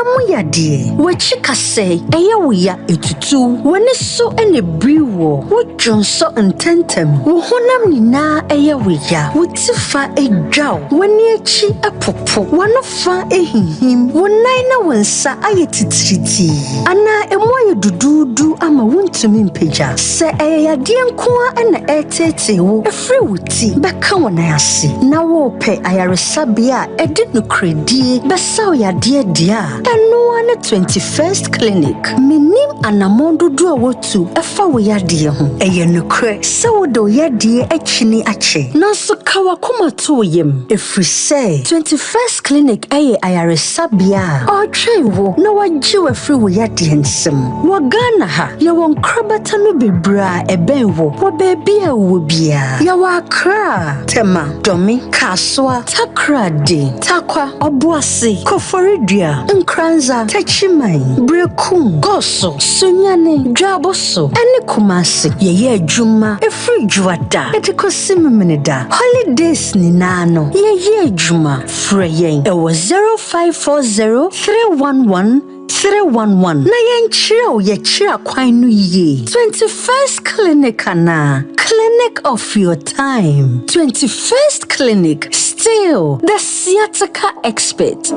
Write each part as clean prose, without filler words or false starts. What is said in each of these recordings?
Honam mu yadeɛ, w'akyi kasɛe, ɛyɛ wo ya, etutu wo, w'ani so na ebiri woɔ, wodwonsɔ ntɛmntɛm, wo honam nyinaa yɛ wo ya, wo ti fa dwa wo, w'ani akyi popo, w'ano fa hinhim, wo nan ne wo nsa ayɛ titiritii, anaa emu ayɛ duduudu ama wuntumi mpagya. Sɛ ɛyɛ yadeɛ nko ara na ɛreteetee wo firi wo ti bɛka wo nan ase, na worepɛ ayaresabea a ɛde nokorɛdie bɛsa wo yadeɛ deɛ a, ɛno ara ne 21st Clinic. Mennim anammɔn dodoɔ a woatu fa wo yadeɛ ho. Ɛyɛ nokorɛ sɛ wode wo yadeɛ akyini akyɛ, nanso ka w'akoma to wo yam, ɛfiri sɛ 21st Clinic yɛ ayaresabea a ɔretwɛn wo na wagye wo afiri wo yadeɛ nsam. Wɔ Ghana ha, yɛwɔ nkorabata no bebree a ɛbɛn wo wɔ baabi a wowɔ biara. Yɛwɔ Accra, Tema, Dome, Kasoa, Takoradi, Tarkwa, Obuasi, Koforidua, Nkoranza, Techiman, Berekum, Goso, Sunyani, Dwaboso, ne Kumasi. Yɛyɛ adwuma firi Dwoada de kɔsi Memeneda. Holidays nyinaa no, yɛyɛ adwuma. Frɛ yɛn wɔ 0540 311 311 na yɛnkyerɛ wo yɛkyerɛ kwan no yie. 21st Clinic anaa Clinic of your time. 21st Clinic, still the sciatica expert.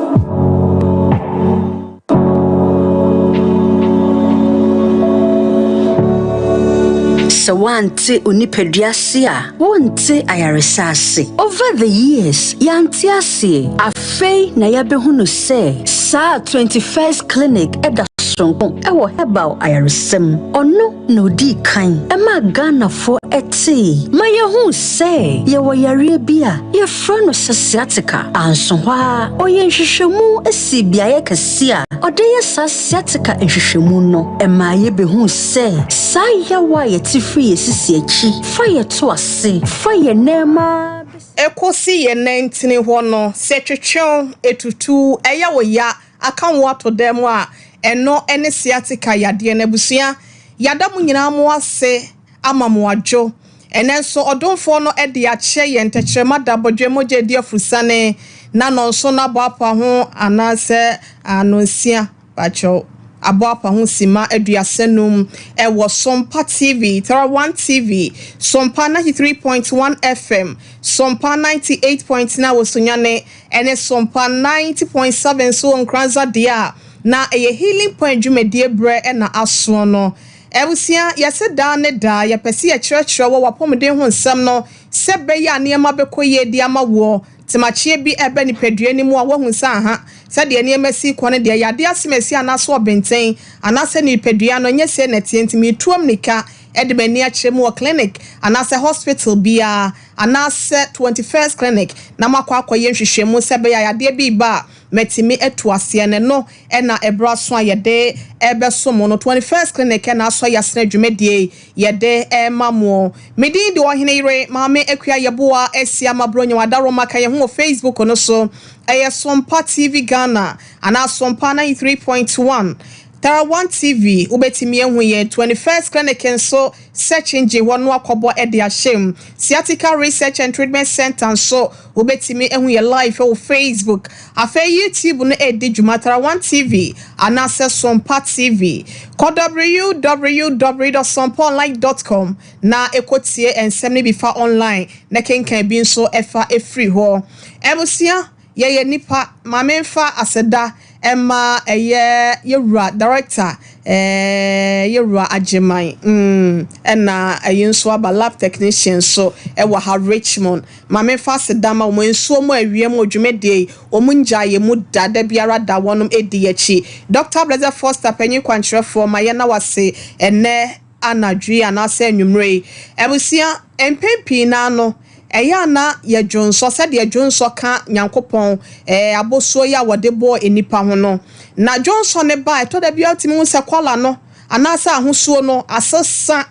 Sɛ woante onipadua ase a, wonte ayaresa ase. Over the years, yɛante aseɛ. Afei na yɛabɛhunu sɛ saa 21st Clinic da soronko wɔ herbal ayaresam. Ɔno na odii kan maa Ghanafoɔ tee ma yɛhuu sɛ yɛwɔ yareɛ bi a yɛfrɛ no sɛ sciatica. Anso hɔ ara, ɔyɛɛ nhwehwɛmu sii beaeɛ kɛseɛ a ɔde yɛ saa sciatica nhwehwɛmu no. Ɛmaa yɛbɛhuu sɛ saa yaw a yɛte firi yɛn sisi akyi fa yɛn to ase, fa yɛn nan mu ara bɛsi. Ɛkɔsi yɛn nantini hɔ no, sɛ twetwew, etutu, ɛyɛ wo ya, aka wo ato dan mu a, ɛno ne sciatica yadeɛ no. Abusua, yɛada mo nyinaa mo ase ama mo adwo. Ɛnnɛ nso, ɔdomfoɔ no de akyɛ yɛn tɛkyerɛma da bɔdwe mogya adi afurusane na nɔnso no aboapoa ho anaasɛ anonsia. Pakyɛw, aboapoa ho simma 35 wɔ Sompa TV, Tara One TV, Sompa 93.1 FM, Sompa 98.9 wɔ Sunyani, ne Sompa 90.7 nso wɔ Nkoranza deɛ a na ɛyɛ Healing Point dwumadie berɛ na asoɔ no. Abusua, yɛse daa ne daa yɛpɛ sɛ yɛkyerɛkyerɛ wɔ w'apɔmuden ho nsɛm no sɛ ɛbɛyɛ a nneɛma bɛkɔ yie de ama woɔ. Temakyeɛ bi ɛba nipadua no mu a woahu sɛ aha, sɛdeɛ nneɛma si rekɔ no deɛ, yadeɛ asemasi anaasɛ ɔbenten anaasɛ nipadua no nyɛ sei na ɛteɛ nti meretu ammirika de m'ani akyerɛ mu wɔ clinic anaasɛ hospital biara anaasɛ 21st clinic na makɔ akɔyɛ nhwehwɛmu sɛ ɛbɛyɛ a yadeɛ bi reba a matumi atu aseɛ no. Ɛno na ɛberɛ aso a yɛde rebɛso mo no. 21st clinic na asɔ yɛasene dwumadie yi yɛde rema mo. Me din de Ɔhene Yere Maame Akua Yeboah Asiamah Bronyam Adaroma. Ka yɛn ho wɔ Facebook no so. Ɛyɛ Sompa TV Ghana anaa Sompa 93.1. Tara One TV, wobɛtumi ahu yɛn 21st Clinic nso search engine hɔ no akɔbɔ de ahyɛ mu. Sciatica Research and Treatment Center nso wobɛtumi ahu yɛn live wɔ Facebook. Afei YouTube no ɛredi dwuma Tara One TV anaasɛ Sompa TV. Kɔ www.sompaonline.com na ɛkɔtie nsɛm no bi fa online na kenkan bi nso ɛfa ɛfiri hɔ. Abusua, Yɛyɛ nnipa, ma menfa aseda mma ɛyɛ yɛwura director eh, yɛwura Agyeman mm, ɛna ɛyi nso aba lab technician nso ɛwɔ ha Richmond, ma menfa aseda ma wɔn, nsuo mu awia mu dwumadie yi wɔn ngyaa yɛn mu da, da biara da wɔnom ɛdi yɛakyi. Doctor Blessed Foster panyin kwankyerɛfoɔ ma yɛna wo ase ɛnɛ anadwo yi anaasɛ anwummerɛ yi. Abusua, mpɛn pii no ara no, ɛyɛ a na yɛdwonsɔ sɛdeɛ dwonsɔ ka Nyankopɔn eh, abosuo yi a wɔde bɔɔ nnipa ho no. Na dwonsɔ no ba a, ɛtɔ da bi a wotumi hu sɛ kɔla no anaasɛ ahosuo no asesa.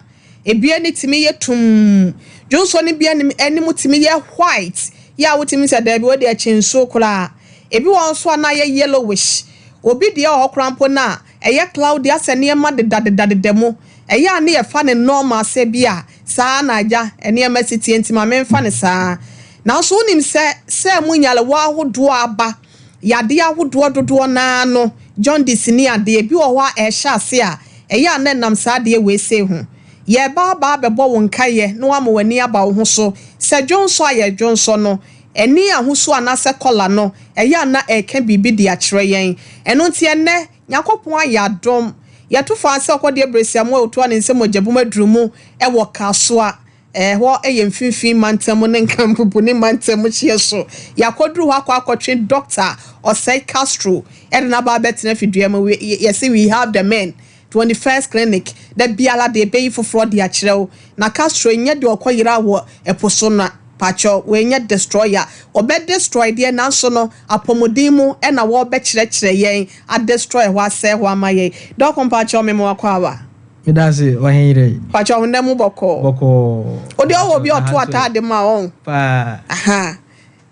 Ebi ani tumi yɛ tumm. Dwonsɔ no bi anim anim tumi yɛ white, yɛ a wotumi hu sɛ daabi wei deɛ ɛkye nsuo koraa. Ebi wɔ hɔ nso a na ayɛ yellowish. Obi deɛ wɔ hɔ koraa mpo no a, Ɛyɛ cloudy asɛ nneɛma dedadedadeda mu. Ɛyɛ a ne yɛfa no normal sɛ bi a saa na agya nneɛma si teɛ nti ma memfa no saa. Nanso wonim sɛ sɛ mu nyarewa ahodoɔ aba, Yadeɛ ahodoɔ dodoɔ no ara no, jaundice ne adeɛ, ebi wɔ hɔ a ɛrehyɛ ase a, ɛyɛ a na ɛnam saa adeɛ wei sei ho. Yɛreba aba abɛbɔ wo nkaeɛ na woama w'ani aba wo ho so sɛ dwonsɔ a yɛdwonsɔ no, ani ahosuo anaasɛ kɔla no, ɛyɛ a na ɛreka biribi de akyerɛ yɛn. Ɛno nti ɛnnɛ, Nyankopɔn ayɛ adom, yɛto faa sɛ ɔkɔdeɛ Beresiamoa a ɔtoa ne nsam mogyabum aduru mu wɔ Kasoa. Ɛhɔ yɛ Mfinfini Mantam ne Nkampopuni Mantam hyeɛ so. Yɛakɔduru hɔ akɔ akɔtwe Dɔkta Osei Castro de no aba abɛtena afidua mu. Yɛse we have the men. 21st Clinic, da biara de ɛbɛyi foforɔ de akyerɛ wo. Na Castro nyɛ deɛ ɔkɔyeraa wɔ ɛpo so no. Pakyɛw, wei nyɛ destroyer. Wɔbɛ destroy deɛ nanso no apɔmuden mu na wɔrebɛkyerɛkyerɛ yɛn a destroy hɔ asɛe hɔ ama yɛn. Dɔko mpakyɛw me ma wakɔ aba. Medase ɔhenyere. Pakyɛw honam mu bɔkɔɔ. Bɔkɔɔ. Wodeɛ ɔwɔ obi a ɔto ataade ma wo ɔn. Paa. Ahaa.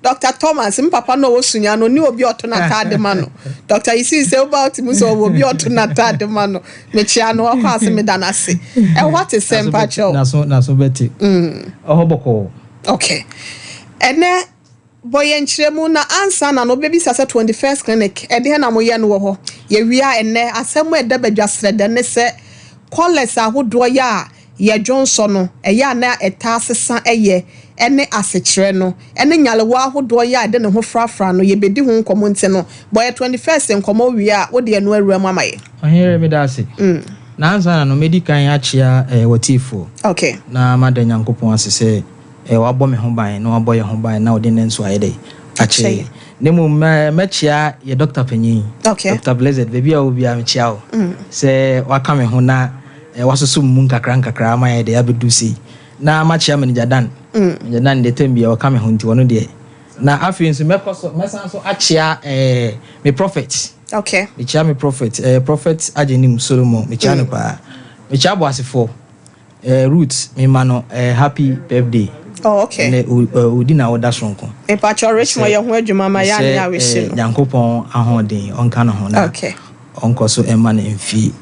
Doctor Thomas, me papa no a ɔwɔ Sunya no, ɔnni obi a ɔto n'ataade ma no. Doctor Yisii sɛ woba wote mu sɛ ɔwɔ obi a ɔto n'ataade ma no. Mekyea no, ɔkɔ ase meda no ase. Ɛhɔ te sɛ mpakyɛw. Naso naso bɛte. Ɛhɔ bɔkɔɔ. Okay. Ɛnɛ bɔ yɛn nkyerɛmu na ansa na no wobɛbisa sɛ 21st clinic ɛdeɛn na moyɛ no wɔ hɔ. Yɛwie a ɛnɛ asɛm a ɛda badwa srɛdɛ ne sɛ callers ahodoɔ yɛ a Yɛ dwonsɔ no, ɛyɛ a na ɛtaa sesa yɛ ne asekyerɛ no, ne nyarewa ahodoɔ yɛ a ɛde ne ho frafra no, yɛbɛdi ho nkɔmmɔ nti no, bɔ yɛ 21st nkɔmmɔ wie a, wode ɛno awura mu ama yɛ. Ɔhene meda ase. Na ansa na no, mɛdi kan akyea w'atiefoɔ. Okay. Na mada Nyankopɔn ase sɛ wabɔ me ho ban na wabɔ yɛn ho ban na ɔde nnɛ nso ayɛ dɛn? Akyɛ yɛn. Na mmom mɛkyea yɛ dɔkta panyin, Okay. Dɔkta Blessed, baabi a wɔ biara mekyea wo sɛ waka me ho na Wɔasosɔ mu nkakrankakra ama yɛde abɛdu sei. Na makyea Manager Dan. Manager Dan deɛ tɛm biara ɔka me ho nti ɔno deɛ. Na afei nso mɛkɔ so, mɛsan nso akyea eh, me prophet. Okay. Mekyea me prophet, eh, Prophet Agyenim Solomon, mekyea no paa. Mekyea Boasefoɔ, eh, Ruth, mema no eh, happy birthday. Oh, okay. Ɛnɛ ɔdi na ɔda soronko. Mepakyɛw Richmond yɛ ho adwuma ma yɛ a ne awehye no. Nyankopɔn ahoɔden ɔnka ne ho na. Okay. Ɔnkɔ so mma no mfie.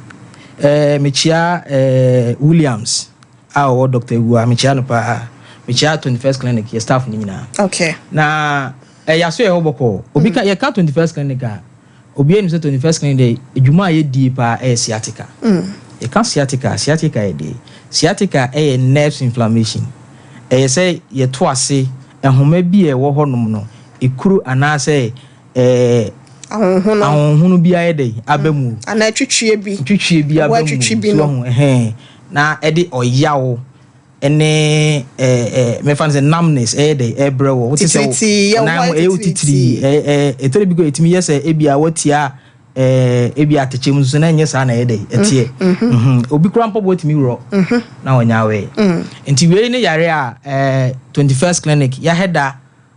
Eh, mekyia eh, Williams a ɔwɔ Dr. Awuah, mekyia no paa. Mekyia 21st Clinic, yɛ staff no nyinaa. Okay. Na eh, yɛaso yɛ hɔ bɔkɔɔ. Obi ka, yɛka 21st Clinic a, obiara nim sɛ 21st Clinic deɛ, adwuma a yɛdie paa ɛyɛ sciatica. Yɛka sciatica a, sciatica yɛ deɛ? Sciatica ɛyɛ nerves inflammation. Ɛyɛ sɛ yɛto ase, nhoma bi a ɛwɔ hɔnom no, ekuro anaasɛ ɛɛ Ahonhono. Ahonhono bi ayɛ dɛ aba mu. Anaa twitwie bi. Twitwie bi aba mu. Twitwi bi no. So ɛhɛn na ɛde ɔyaw ɛne ɛɛ ɛɛ mɛfa no sɛ numbness ɛyɛ dɛ ɛbrɛ wɔ. Wote sɛ Titiritii yɛ wo nan ho ɛyɛ wo titiri ɛɛ ɛɛ ɛtɔ bi kɔ ɛtumi yɛ sɛ ebi a watia ɛɛ ebi atɛkyɛ mu nso na ɛnyɛ saa na ɛyɛ dɛ ɛteɛ. Obi kura mpɔbɔ tumi worɔ na ɔnya awɛ. Nti wei ne yare a ɛɛ 21st clinic yɛahɛ da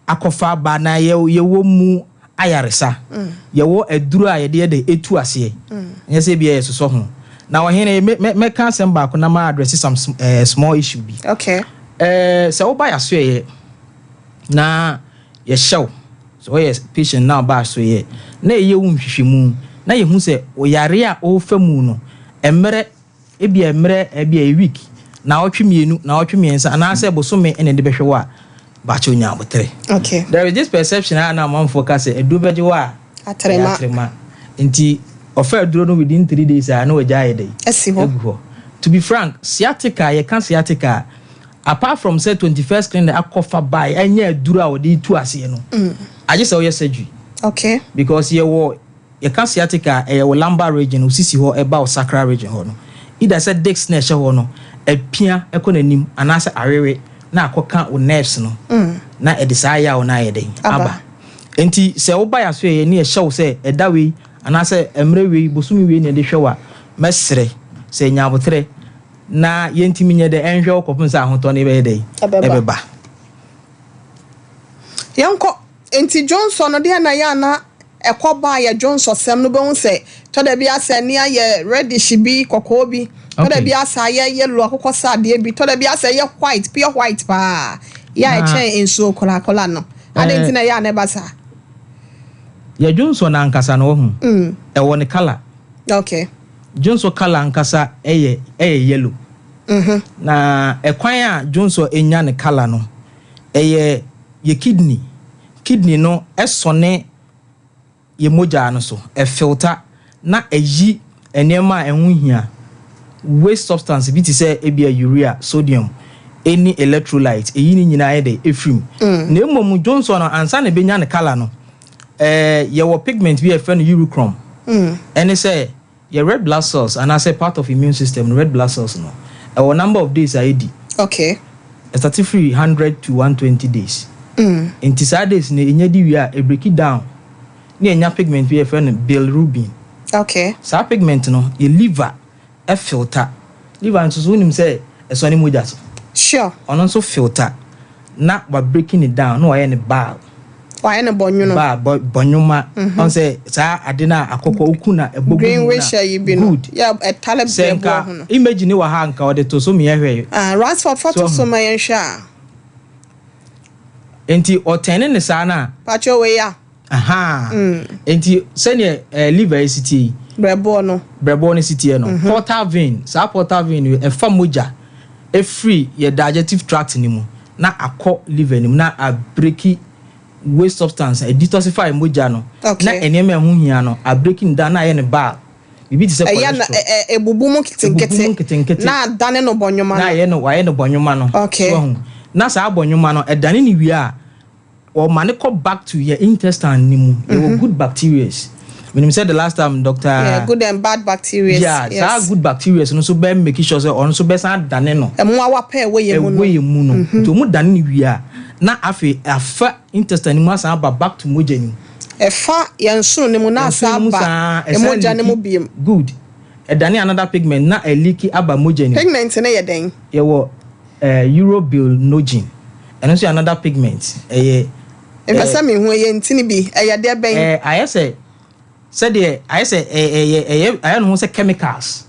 akɔfa aba na yɛwɔ mu ayaresa. Yɛwɔ aduro a yɛde yɛ dɛ etu aseɛ. Nyɛ sɛ ebia yɛsosɔ ho. Na ɔhene, me, me, mɛka asɛm baako na ma address some small issue bi. Okay. Sɛ woba yɛasoɛyɛ na yɛhyɛ wo, sɛ woyɛ patient na woba asoɛyɛ na yɛyɛ wo nhwehwɛmu na yɛhu sɛ ɔyare a wofa mu no, mmerɛ Ebia mmerɛ ebia a week, naawɔtwe mmienu, naawɔtwe mmiɛnsa anaasɛ bosome na ɛde bɛhwɛ wo a, bakyɛw nya aboterɛ. Okay. There is this perception a na amanfoɔ ka sɛ aduro bɛgye wo a, Atrema. ɛyɛ atrema. Nti ɔfa aduro no within 3 days a na wagya ayɛ dɛn? Asi hɔ. Agu hɔ. To be frank, sciatica, yɛka sciatica a, apart from sɛ 21st clinic akɔfa bae ɛnyɛ aduro a wɔde tu aseɛ no, agye sɛ woyɛ surgery. Because yɛwɔ Yɛka sciatica a, ɛyɛ wo lumbar region, wo sisi hɔ ɛba wo sacral region hɔ no. Either sɛ discs no a ɛhyɛ hɔ no apia kɔ n'anim anaasɛ awewe na akɔka wo nerves no na ɛde saa yaw no ayɛ dɛn? Aba. Enti sɛ woba yɛn asoɛeɛ ne yɛhyɛ wo sɛ ɛda wei anaasɛ mmerɛ wei, bosome wei na yɛde hwɛ wo a, mɛsrɛ sɛ nya aboterɛ na yɛntumi nyɛ dɛn nhwɛ wo kɔpem sɛ ahotɔ no bɛyɛ dɛn? Ɛbɛba. Yɛnkɔ. Enti dwonsɔ no deɛ na ɛyɛ a na ɛkɔ ba a yɛ dwonsɔ sɛm no wobɛhu sɛ tɔ da bi asɛ ani ayɛ reddish bi kɔkɔɔ bi tɔ da bi asɛ ayɛ yellow akokɔ sradeɛ bi tɔ da bi asɛ ɛyɛ white pure white paa yɛ a ɛkyɛn nsuo korakora no adɛn nti na ɛyɛ a na ɛba saa. Yɛ dwonsɔ no ankasa no wahu ɛwɔ ne colour. Okay. Dwonsɔ colour ankasa ɛyɛ ɛyɛ yellow. Na ɛkwan a dwonsɔ nya ne colour no ɛyɛ yɛ kidney, kidney no sɔne. Yɛ mogya no so, ɛfilter na ɛyi nneɛma a ɛho hia, waste substance bi te sɛ ebia urea, sodium, ɛne electrolyte, ɛyi ne nyinaa yɛ dɛ ɛfiri mu. Na mmom dwonsɔ no, ansa na ɛbɛnya ne colour no, yɛwɔ pigment bi a yɛfrɛ no urochrome. Ɛne sɛ yɛ red blood cells anaasɛ part of immune system no, red blood cells no, ɛwɔ number of days a ɛdi. Ɛstart firi 100 to 120 days. Nti saa days no ɛnya di wie a, ɛbreak down ne ɛnya pigment bi a yɛfrɛ no bilirubin. Saa pigment no, yɛ liver ɛfilter. Liver nso so, wonim sɛ ɛsɔ ne mogya so. Ɔno nso filter na wa breaking it down na wayɛ ne bile. Wayɛ ne bɔnwono. Bile bɔnwoma. Ɔn sɛ saa ade no a akɔkɔ oku na ɛbɔ gu green mu na wish yi bi no. Good. Yɛ ɛtale sɛ brɛboɔ nka ho no. Image ne wɔ ha, nka ɔde to so mmiɛ hwɛ. Ah, Ransford, photo so ma yɛnhwɛ a. Nti ɔtɛne ne saa no a, Patro, wei a. Aha, nti sɛneɛ liver yi si tie yi, Brɛboɔ no. Brɛboɔ no si tie no, portal vein, saa portal vein no ɛfa mogya efiri yɛ digestive tract ne mu na akɔ liver ne mu na abreak waste substance, ɛdetoxify mogya no na nneɛma a ɛho hia no, abreak ne down na ayɛ ne bile, biribi te sɛ Ɛyɛ na cholesterol. Ebubu mu nketenkete. Ebubu mu nketenkete. Na adane no bɔnwoma Na no. ayɛ no, wayɛ no bɔnwoma no. So ahu. Na saa bɔnwoma no, ɛdane ne wie a, ɔma ne kɔ back to yɛ intestine ne mu. Yɛwɔ good bacteria. Menim sɛ the last time Doctor Yeah, good and bad bacteria. Yeah, saa good bacteria no nso bɛ make sure sɛ ɔno nso bɛsan dane no. Ɛmmoawa pɛ ɛwɔ yɛ mu no. Ɛwɔ yɛ mu no. Nti ɔmo dane ne wie a, na afei afa intestine no mu asan aba back to mogya no mu. Ɛfa yɛn nsono ne mu na asa Nsuo no mu aba saa, ɛsan mogya ne mu leaki. biem. Good, ɛdane another pigment na ɛleaki aba mogya no mu. Pigment ne yɛ dɛn? Yɛwɔ urobilinogen, ɛno nso yɛ another pigment, ɛyɛ Mpɛ sɛ mehu, ɛyɛ ntini bi, ɛyɛ deɛ bɛn? Ayɛ sɛ sɛdeɛ ayɛ sɛ ɛyɛ ayɛ ne ho sɛ chemicals.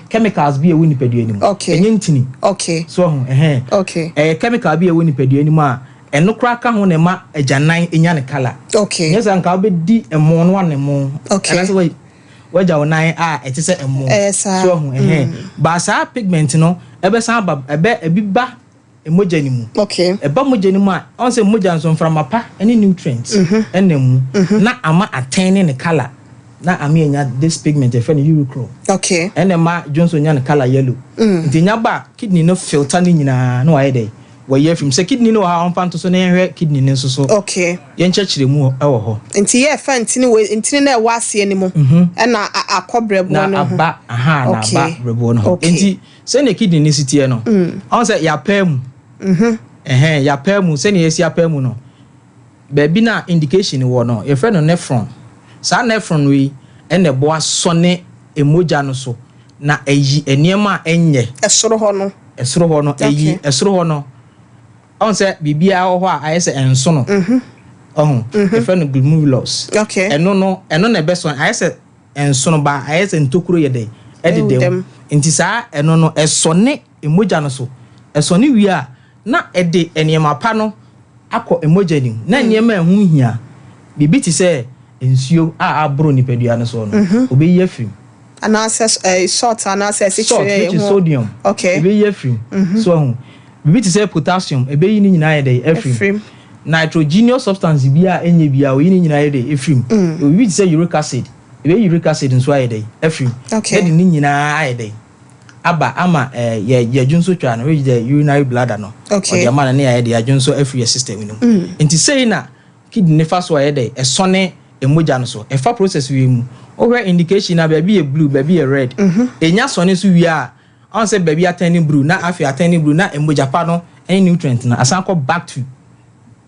Chemicals bi a ɛwɔ nipadua no mu. Ɛnyɛ ntini. So ɔho ɛhɛn. Ɛyɛ chemical bi a ɛwɔ nipadua no mu a ɛno koraa ka ho na ɛma agyanan nya ne colour. Nyɛ sɛ nka wobɛdi ɛmo no ane mo. Anaasɛ wagya wo nan a ɛte sɛ ɛmo. Ɛyɛ saa. So ɔho ɛhɛn. Ba saa pigment no ɛbɛsan aba, ɛbɛ ɛbi ba mogya no mu. Ɛba mogya no mu a, ɔn sɛ mogya nso mframa pa ne nutrients ɛnam mu na ama atɛn ne ne colour na ama yɛnya this pigment yɛfrɛ no urochrome. Ɛna ɛma dwonsɔ nya ne colour yellow. Nti nya ba, kidney no filter ne nyinaa na wayɛ dɛ wɔyɛ afim sɛ kidney no wɔ ha, ɔmfa nto so na yɛnhwɛ kidney no nso so. Yɛnkyerɛkyerɛ mu ɛwɔ hɔ. Nti yɛ fa ntini wɔ ntini na ɛwɔ aseɛ no mu ɛna akɔ brɛboɔ na no ho. Aba aha na aba brɛboɔ no ho. Nti sɛnea kidney no si teɛ no, ɔn sɛ yɛapɛɛ mu, ɛhɛn, yɛapɛɛ mu. Sɛnea yɛsi apɛɛ mu no, baabi na indication wɔ no, yɛfrɛ no nephron. Saa nephron yi ɛna ɛboa sɔne emogya no so na ɛyi nneɛma a ɛnyɛ. Ɛsoro hɔ no. Ɛsoro hɔ no, ɛyi ɛsoro hɔ no, ɔn sɛ biribiara wɔ hɔ a ayɛ sɛ ɛnso no, ɔho yɛfrɛ no glomerulus. Ɛno no, ɛno na ɛbɛsɔn, ayɛ sɛ ɛnso no ba, ayɛ sɛ ntokuro yɛ dɛ ɛdeda Ɛwɔ mu. Nti saa ɛno no ɛsɔne emogya no so. Ɛsɔne wie a, na ɛde nneɛma pa no akɔ emogya no mu na nneɛma a ɛho hia, biribi te sɛ nsuo a aboro nipadua no so no, obɛyi afiri mu. Anaasɛ salt anaasɛ salt, asikyire which is sodium, ɛbɛyi afiri mu. So ɛho biribi te sɛ potassium, ɛbɛyi ne nyinaa yɛ dɛ afiri Afiri mu. mu. Nitrogenous substance bi a ɛnyɛ bi a, oyi ne nyinaa yɛ dɛ efiri mu. Obi te sɛ uric acid, ɛbɛyi uric acid nso ayɛ dɛ efiri mu. Ɛde ne nyinaa ayɛ dɛ aba ama yɛ dwonso twa no, which is the urinary bladder no. Ɔde ama no ne ayɛ de adwonso afiri yɛ system no mu. Nti sei na kidney ne fa so ayɛ dɛ ɛsɔne emogya no so. Ɛfa process wie mu, wohwɛ indication na baabi yɛ blue, baabi yɛ red. Enya sɔne so wie a, ɔn sɛ baabi atɛn blue na afei atɛn blue na emogya pa no ɛne nutrient no asan kɔ back to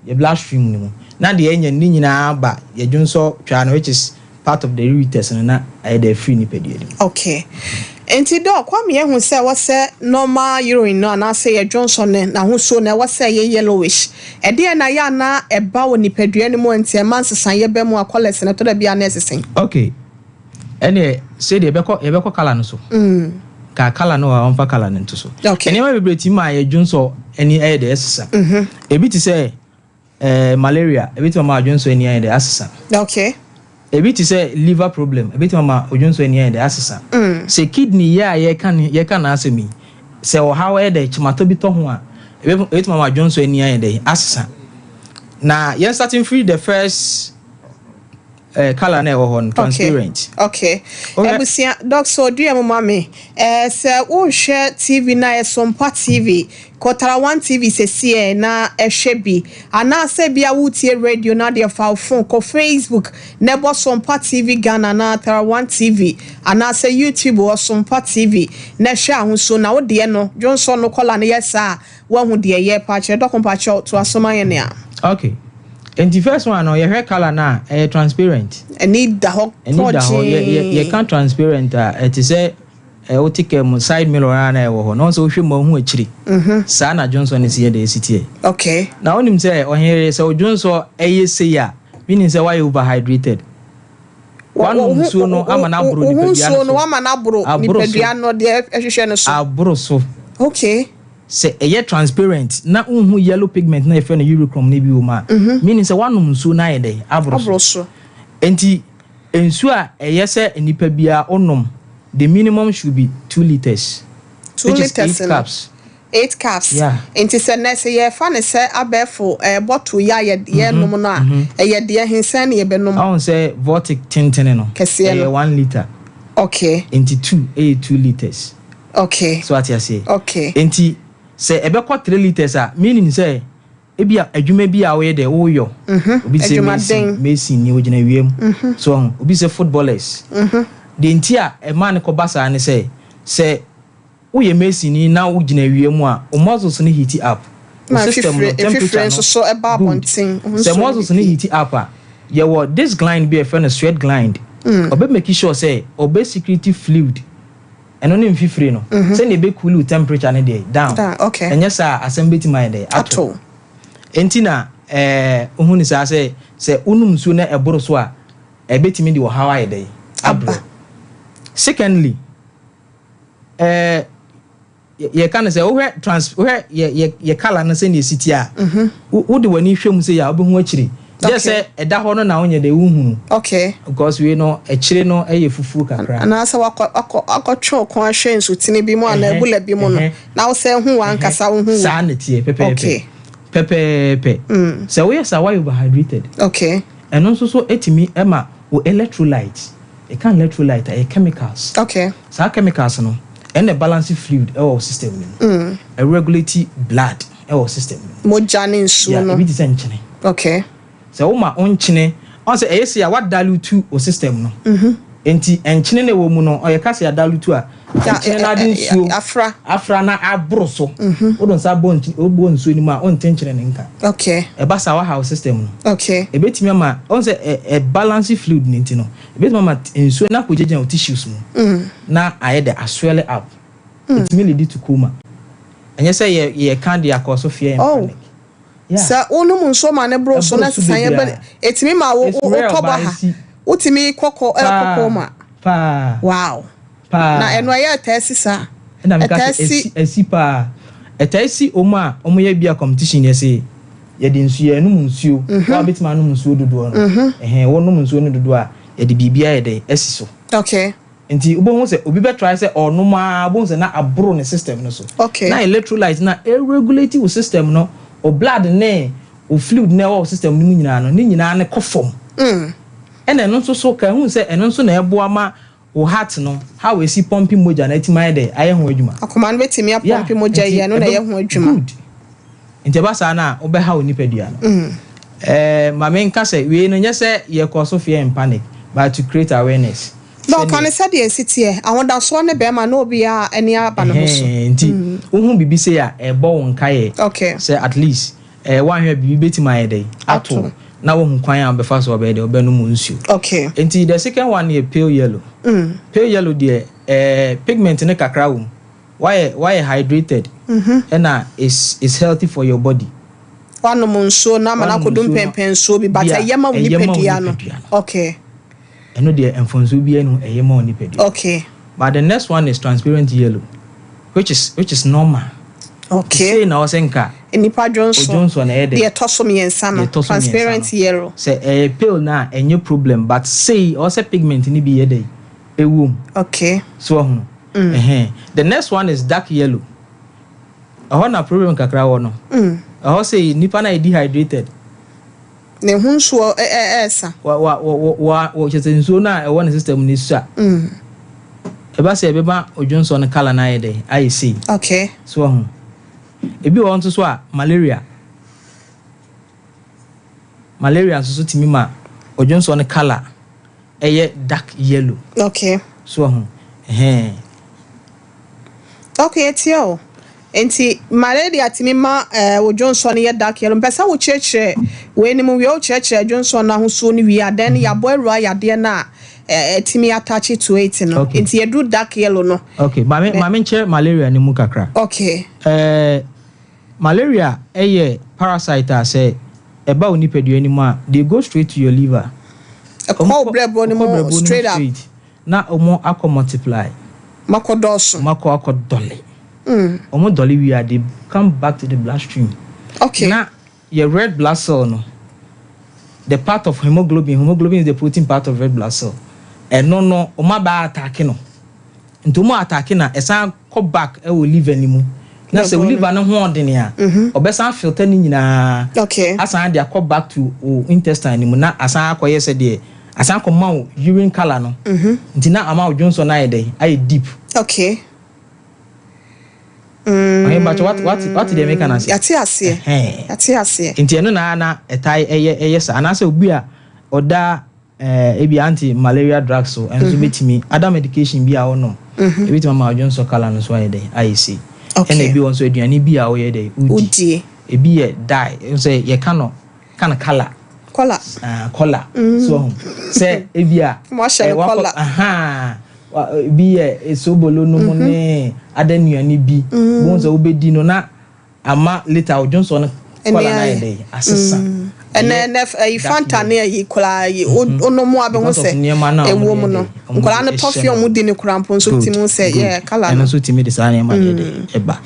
yɛ blood stream no mu na deɛ ɛnya ne nyinaa ba yɛ dwonsɔ twa no, which is part of the ureters no, na ayɛ dɛ afiri nipadua no mu. Okay, nti dɛ Kwame, yɛhu sɛ wɔsɛ normal urine no anaasɛ yɛ dwonsɔ no n'ahosuo no ɛwɔ sɛ ɛyɛ yellowish. Ɛdeɛ na yɛ ana ɛba wɔ nipadua no mu nti ɛma nsesaeɛ bɛ mu a colours no ɛtɔ da bi a na ɛsesa? Okay, ɛneɛ sɛdeɛ yɛbɛkɔ colour no so ka, colour no a ɔmfa colour no nto so. Nneɛma bebree ti ma yɛ dwonsɔ ani ɛyɛ dɛ ɛsesa. Ebi te sɛ malaria, ebi ti ma dwonsɔ ani ayɛ dɛ asesa. Ebi te sɛ liver problem, ebi ti ma odwonsɔ ani ayɛ dɛ asesa. Sɛ kidney yɛ a yɛka ne yɛka n'asɛm yi sɛ ɔhaw ɛyɛ dɛ kyematɔ bi tɔ ho a, ebi ti ma dwonsɔ ani ayɛ dɛ asesa. Na yɛn starting free the first Colour na ɛwɔ hɔ no, transparent. Okay. Abusua, Doctor Odua mu ma me. Sɛ wohwɛ TV na ɛsompa TV, Kotara One TV sɛsiɛ na ɛhwɛ bi. Anaasɛ bia wotie radio na deɛ fa wo phone kɔ Facebook na ɛbɔ Sompa TV Ghana na Tara One TV anaasɛ YouTube wɔ Sompa TV na ɛhwɛ ahosuo na wodeɛ no dwonsɔ no colour no yɛ saa, woahu deɛ yɛ pa kyerɛ. Dɔko, mpakyɛw, to aso ma yɛ nea. Okay. Nti first one no, yɛhwɛ colour no a, ɛyɛ transparent. Ɛni da hɔ. Ɛni da hɔ. Yɛka transparent a, ɛte sɛ wote kaa mu side mirror a na ɛwɔ hɔ na wɔn sɛ wohwɛ mu ahu akyiri. Saa na dwonsɔ no si yɛ de esi teɛ. Na wonim sɛ ɔhere sɛ odwonsɔ ɛyɛ sei a, meaning sɛ wayɛ overhydrated. Wanom nsuo no ama no aboro nipadua no so. No wama no aboro nipadua no deɛ ɛhwehwɛ no so. Aboro so. Sɛ ɛyɛ transparent na nhu yellow pigment na yɛfrɛ no urochrome no bi wɔ mu a, meaning sɛ wanom nsuo no ayɛ dɛ aboro so. Nti nsuo a ɛyɛ sɛ nipa biara onom, the minimum should be 2 litres. 2 which is litres 8 no. cups. 8 cups. Yeah. Nti sɛ nɛ sɛ yɛfa ne sɛ abɛɛfo bottle yi a yɛnom no a, ɛyɛ deɛ hensɛn ne yɛbɛnom? Ɔhun sɛ Voltic tentene no, Kɛseɛ no. ɛyɛ 1 litre. Nti two ɛyɛ 2 litres. So ate aseɛ? Okay. Nti sɛ ɛbɛkɔ 3 litres a, meaning sɛ ebi a adwuma bi a woyɛ dɛ woyɔ, obi sɛ mason, Adwumaden. Mason ni ogyina wiem so, ɔho obi sɛ footballers deɛ, nti a ɛma ne kɔba saa ne sɛ woyɛ mason ni na wogyina wiem a, wo muscles no heat up, wo Na system no temperature mfifire no nso so ɛba good. abɔnten. Sɛ muscles no heat up a, yɛwɔ this gland bi a yɛfrɛ no sweat gland, ɔbɛ make sure sɛ ɔbɛ secrete fluid, ɛno ne mfifire no, sɛnea ɛbɛ cool wo temperature no deɛ down. Down, okay. Ɛnyɛ saa, asɛm bɛtumi ayɛ dɛ ato. Ato. Nti na ohun ni saa sɛ wonum nsuo na ɛboro so a, ɛbɛtumi de ɔhaw ayɛ dɛ Aba. abrɛ. Secondly, yɛka no sɛ wohwɛ trans wohwɛ yɛ colour no sɛnea esi tie a, wode w'ani hwɛ mu sɛ yɛ a, wobɛhu akyire gye sɛ ɛda hɔ no na wonyɛ dɛ wohunu because wei no, akyire no ɛyɛ fufuo kakra. Anaasɛ wakɔ akɔ akɔtwe ɔkɔn ahwɛ nsutene bi mu anaa abula bi mu no na wosɛ hu wankasa wo hu. Saa na teɛ pɛpɛɛpɛ pɛpɛɛpɛ. Sɛ woyɛ saa, woayɛ overhydrated. Ɛno nso so etumi ɛma wo electrolyte. Ɛka electrolyte a, ɛyɛ chemicals. Saa chemicals no ɛna balance fluid ɛwɔ wo system no mu, ɛregulate blood ɛwɔ wo system no mu. Mogya ne nsuo no. Ebi te sɛ nkyene. Sɛ woma wo nkyene ɔn sɛ ɛyɛ si a, wadilute wo system no. Nti nkyene na ɛwɔ mu no, ɔyɛ ka sɛ adilute a, nkyene no ade nsuo afra. Afra na aboro so. Wode nsa bɔ nkyene, wobɔ nsuo no mu a, wonte nkyene ne nka. Ɛba saa, waha wo system no. Ebetumi ama ɔn sɛ ɛ balance fluid ne nti no, ebetumi ama nsuo no akɔgyinagyina wo tissues mu na ayɛ dɛ aswell up. Etumi lead to coma. Ɛnyɛ sɛ yɛ yɛka de akɔ so fear and panic. Yeah. Sɛ wonom nsuo ma ne boro so Ɛboro na so sisan yɛ bebree bɛ etumi ma wo It's wo real, wotɔ but bɔ ha esi. wotumi kɔkɔ ɛkɔ coma. Paa. Paa. Na ɛno ɛyɛ ɛtaa si saa? Ɛna meka ɛtaa sɛ si. esi paa. Ɛtaa si ɔmo a ɔmo yɛ bi a competition, yɛ sɛ yɛde nsuo, yɛnom nsuo wɔn a bɛtumi anom nsuo dodoɔ no, ɛhɛn, wɔnom nsuo no dodoɔ a, yɛde biribi ayɛ dɛ ɛsi so. Nti wobɛhu sɛ obi bɛtry sɛ ɔnom a, wobɛhu sɛ na aboro ne system no so. Na electrolyte na ɛregulate wo system no, o blood ne o fluid na ɛwɔ wo system no mu nyinaa no, ne nyinaa ne kɔ fam. Ɛna ɛno nso so ka ehu sɛ ɛno nso na ɛboa ma wo heart no, how esi pump mogya na ɛtumi ayɛ dɛ ayɛ ho adwuma. Akoma no bɛtumi apump mogya yi, ɛno na ɛyɛ ho adwuma. Good. Nti ɛba saa na wobɛha wo nipadua no. Maame, nka sɛ wei no nyɛ sɛ yɛkɔ so fear and panic, but to create awareness. Na ɔka ne sɛdeɛ esi teɛ, ahodasoɔ ne bɛrima na obiara ani aba ne ho so. Nti wohu biribi sei a, ɛbɔ wo nkaeɛ sɛ at least woanhwɛ, biribi bɛtumi ayɛ dɛ ato na wohu kwan a wobɛfa so ɔbɛyɛ dɛ wobɛnom nsuo. Nti the second one yɛ pale yellow. Pale yellow deɛ, pigment ne kakra wɔ mu, wayɛ hydrated ɛna is healthy for your body. Wanom nsuo na ama no akɔdu mpɛmpɛnsuo bi, but ɛyɛ ma wo nipadua no. Ɛno deɛ, mfonsuo biara no, ɛyɛ ma wo nipadua. But the next one is transparent yellow, which is normal. Sei na ɔsɛ nka nipa dwonso. Odwonso na ɛyɛ dɛ. Deɛ ɛtɔ so mmiɛnsa no, transparent yellow. Sɛ ɛyɛ pale na ɛnyɛ problem, but sei ɔsɛ pigment ni bi yɛ dɛ ɛwɔ mu. So ɔho the next one is dark yellow. Ɛhɔ na problem kakra wɔ no. Ɛhɔ sɛ nipa na yɛ dehydrated. Ne ho nsuo ɛɛsa. Wa wa wa wa wa kyerɛ sɛ nsuo no a ɛwɔ ne system no sua. Ɛba sɛ ɛbɛma odwonsɔ no colour no ayɛ dɛ, ayɛ sei. So wahu. Ebi wɔ hɔ nso so a, malaria. Malaria nso so tumi ma odwonsɔ no colour ɛyɛ dark yellow. So wahu. Ɛhɛn. Okay, etie o. Nti malaria tumi ma odwonsɔ no yɛ dark yellow. Mpɛ sɛ wokyerɛkyerɛ wei no mu wie, wokyerɛkyerɛ dwonsɔ no ahosuo no wie a, then yɛabɔ awura yadeɛ no a ɛtumi attach to it no. Nti yɛduru dark yellow no. Okay, maame nkyerɛ malaria no mu kakra. Malaria ɛyɛ parasite a sɛ ɛba wo nipadua no mu a, they go straight to your liver. Ɛkɔ wo brɛboɔ no mu straight up. Na ɔmo akɔ multiply. Makɔ dɔɔso. Ɔmo akɔ dɔle. Ɔmo dɔle wie a, they come back to the bloodstream. Na your red blood cell no, the part of hemoglobin, hemoglobin is the protein part of red blood cell. Ɛno no, ɔmo aba attack no. Nti ɔmo attack na ɛsan kɔ back ɛwɔ liver ni mu. Na sɛ liver no ho ɔden a, ɔbɛsan filter ne nyinaa. Asan de akɔ back to o intestine ni mu na asan akɔyɛ sɛ deɛ asan akɔ ma wo urine colour no. Nti na ama wo dwonsɔ no ayɛ dɛ, ayɛ deep. Ɔyɛ bàtɛ what deɛ meka na se. Yate aseɛ. Yate aseɛ. Nti ɛno na ɛtae ɛyɛ saa, anaasɛ obi a ɔda ebi anti malaria drugs so, ɛno nso bɛtumi, other medication bi a ɔnom, ebitumi ama ɔdwonsɔ colour no so ayɛ dɛ, ayɛ sei. Ɛna ebi wɔ nso, aduane bi a ɔyɛ dɛ, wodie. Ebi yɛ dye, sɛ yɛka no ka no colour. Colour. Colour so sɛ ebi a mo ahyɛ no colour. Ebi yɛ sobolo no mu ne ada nnuane bi bon sɛ wobɛdi no na ama later ɔdwonsɔ no colour no ayɛ dɛ, asesa. Ɛnɛ ɛyi Fanta ne ɛyi koraa yi onom a bɛho sɛ ɛwɔ mu no, nkwadaa no tɔfi a ɔmo di ne koraa mpo nso ti mu sɛ yɛ colour no. Ɛno nso tumi de saa nneɛma deɛ de ɛba.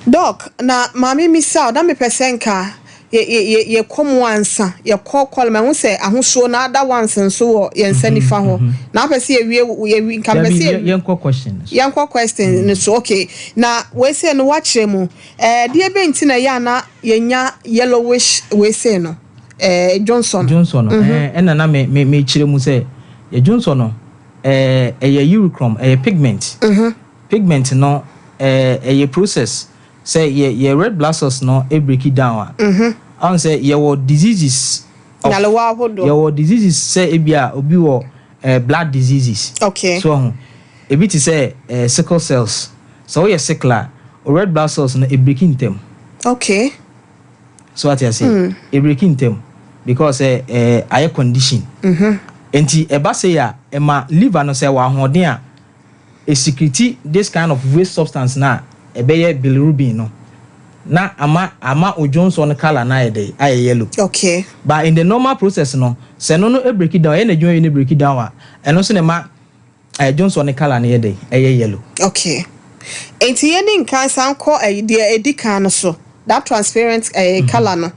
Doc, na maame mi sa ɔda mepɛ sɛ nka yɛkɔ mu ansa yɛkɔ kɔlɔ mɛ ho sɛ ahosuo na ada ones nso wɔ yɛn nsa nifa hɔ na apɛ sɛ yɛwie yɛwi nka mpɛ sɛ yɛnkɔ question. Yɛnkɔ question no so. Okay, na weesei no wakyerɛ mu deɛ bɛ nti na ɛyɛ ana yɛnya yellowish weesei no, dwonsɔ no? Dwonsɔ no, ɛna na me kyerɛ mu sɛ yɛ dwonsɔ no ɛyɛ urochrome, ɛyɛ pigment. Pigment no ɛyɛ process sɛ yɛ red blood cells no e break it down a, ɔn sɛ yɛwɔ diseases. Nyalewa ahodoɔ. Yɛwɔ diseases sɛ ebi a obi wɔ blood diseases. So ɔho ebi te sɛ sickle cells. Sɛ woyɛ sickle a, o red blood cells no e break ntɛm. So ate ase, e break ntɛm because ɛ ɛɛ ayɛ condition. Nti ɛba se a, ɛma liver no sɛ wɔ ahoɔden a, e secrete this kind of waste substance na ɛbɛyɛ bilirubin no na ama odwonsɔ no colour na ayɛ dɛ, ayɛ yellow. But in the normal process no, sɛ no e break it down, ɛyɛ na edwuma yi no break it down a, ɛno nso na ɛma dwonsɔ no colour no yɛ dɛ, ɛyɛ yellow. Okay, nti yɛn ni nkan san kɔ ɛyi deɛ edi kan no so, that transparent colour no,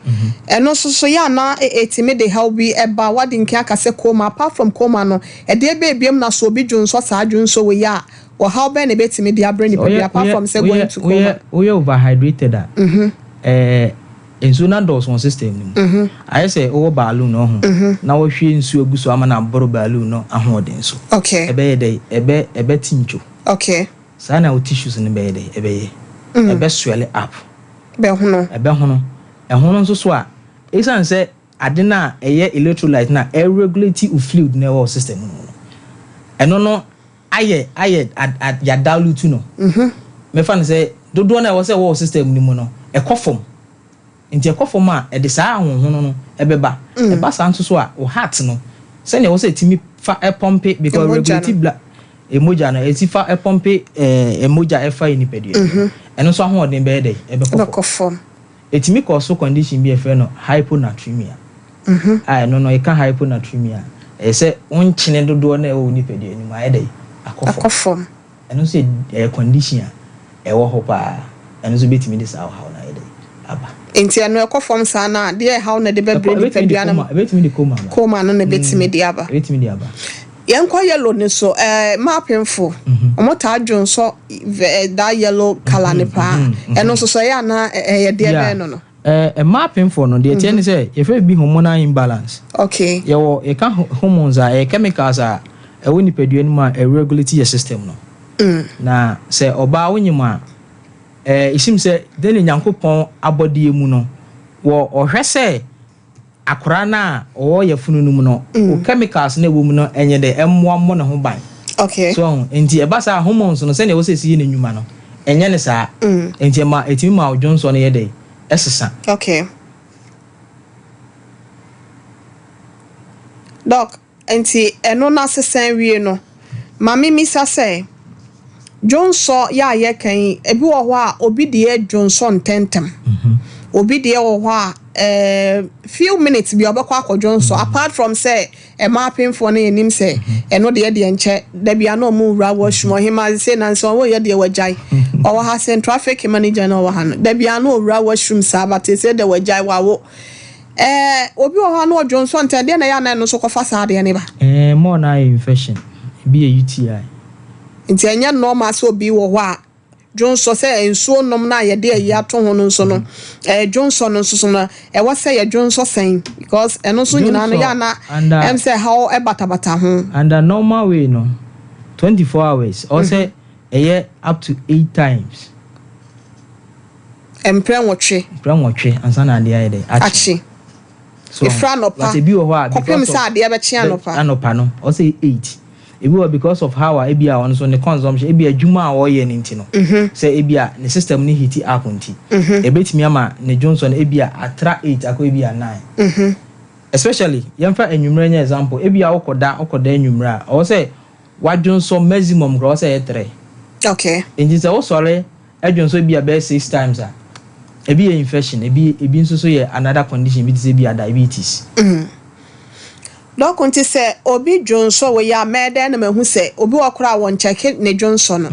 ɛno nso so yɛ ana etimi de haw bi ɛba? Wadi nkan aka sɛ coma. Apart from coma no, ɛdeɛ bɛɛ biem na so obi dwonsɔ saa dwonsɔ wɔ yi a, ɔhaw bɛn na ebetumi de abrɛ nipa bi apart from sɛ going to coma? Woyɛ overhydrated a, nsuo na dɔɔso wɔ system no mu, ayɛ sɛ wowɔ balloon no ho na wɔhwie nsuo agu so ama no aboro balloon no ahoɔden so. Ɛbɛyɛ dɛ, ɛbɛte ntwo. Saa na wo tissues no bɛyɛ dɛ, ɛbɛyɛ, ɛbɛ swell up. Bɛhono. Ɛbɛhono. Ɛhono nso so a, ɛsiane sɛ ade no a ɛyɛ electrolyte na ɛregulate wo fluid na ɛwɔ wo system no mu no, ɛno no ayɛ yɛadilute no. Mɛfa no sɛ dodoɔ no a ɛwɔ sɛ ɛwɔ wo system no mu no, ɛkɔ fam. Nti ɛkɔ fam a, ɛde saa ahohono no ɛbɛba. Ɛba saa nso so a, wo heart no, sɛnea ɛwɔ sɛ ɛtumi fa ɛpump, because regulate blood, emogya no ɛti fa ɛpump emogya ɛfa yɛ nipadua, ɛno nso ahoɔden bɛyɛ dɛ, ɛbɛkɔ fam. Ɛtumi kɔ so condition bi a yɛfrɛ no hyponatremia, a ɛno no, yɛka hyponatremia, ɛyɛ sɛ nkyene dodoɔ no a ɛwɔ wo nipadua no mu ayɛ dɛ, akɔ fam. Ɛno nso yɛ condition a ɛwɔ hɔ paa. Ɛno nso bɛtumi de saa ɔhaw no ayɛ dɛ, aba. Nti ɛno ɛkɔ fam saa na deɛ ɛhaw na de bɛbrɛ nipadua no? Ɛbɛtumi de coma aba. Coma no na ɛbɛtumi de aba. Ɛbɛtumi de aba. Yɛnkɔ yellow ne so. Maapemfo, ɔmo taa dwonsɔ that yellow colour ne paa. Ɛno nso so ɛyɛ ana ɛyɛ deɛ bɛn no? Mmaa apemfoɔ no, deɛ ɛteɛ ne sɛ yɛfrɛ bi hormonal imbalance. Yɛwɔ, yɛka hormones a, ɛyɛ chemicals a ɛwɔ nipadua no mu a ɛregulate yɛ system no. Na sɛ ɔbaa wonyim a, ɛsim sɛ dɛn ne Nyankopɔn abɔdeɛ mu no, wɔ ɔhwɛ sɛ akwaraa no a ɔwɔ yɛfunu no mu no, o chemicals na ɛwɔ mu no ɛnyɛ dɛ ɛmmoa mmɔ ne ho ban. So nti ɛba saa, hormones no, sɛnea ɛwɔ sɛ ɛsi yɛ n'adwuma no, ɛnyɛ ne saa. Nti ɛma ɛtumi ma ɔdwonsɔ no yɛ dɛ ɛsesa. Okay. Doc, nti ɛno n'asesa wie no, maame misa sɛ, dwonsɔ yɛ a yɛka yi, ebi wɔ hɔ a obi deɛ dwonsɔ ntɛntɛm. Obi deɛ wɔ hɔ a few minutes bi ɔbɛkɔ akɔ dwonsɔ. Apart from sɛ ɛma apemfoɔ no, yɛnim sɛ ɛno deɛ nkyɛ dabi ano ɔmo wura washroom. Ɔhema sɛ nansi ɔmo yɛ deɛ wagyae. Ɔwɔ ha sɛ traffic manager na ɔwɔ ha no, dabi ano owura washroom saa, but sɛ de wagyae wawo. Obi wɔ hɔ a na ɔdwonsɔ ntɛm deɛ, na ɛyɛ anan no nso kɔfa saa adeɛ ne ba. More na ayɛ infection, ebi yɛ UTI. Nti ɛnyɛ normal sɛ obi wɔ hɔ a dwonsɔ sɛ nsuo nom na yɛde ayi ato ho no nso no, dwonsɔ no nso so no, ɛwɔ sɛ yɛ dwonsɔ sɛn? Because ɛno nso nyinaa no, yɛ ana sɛ haw ɛbatabata ho. Under normal way no, 24 hours ɔsɛ ɛyɛ up to eight times. Mprɛ 8. Mprɛ 8 ansa na adeɛ ayɛ dɛ akye. So efra anɔpa ebi wɔ hɔ a kɔpem sɛ adeɛ bɛkye anɔpa. Anɔpa no ɔsɛ eight. Ebi wɔ, because of how a ebi a ɔno nso ne consumption, ebi adwuma a ɔyɛ ne nti no, sɛ ebi a ne system ne heat up nti, ebetumi ama ne dwonsɔ no ebi a atra eight akɔ ebi a nine. Especially yɛmfa enwummerɛ nyɛ example. Ebi a wokɔda enwummerɛ a, ɔwɔ sɛ wadwonsɔ maximum koraa, ɔwɔ sɛ ɛyɛ three. Nti sɛ wosɔre ɛdwonsɔ ebi a bɛyɛ six times a, ebi yɛ infection, ebi nso so yɛ another condition bi te sɛ ebi a diabetes. Doc, nti sɛ obi dwonsɔ wɔ yi a, mɛɛ dɛn na mahu sɛ obi wɔ koraa a wɔn kyɛke ne dwonsɔ no?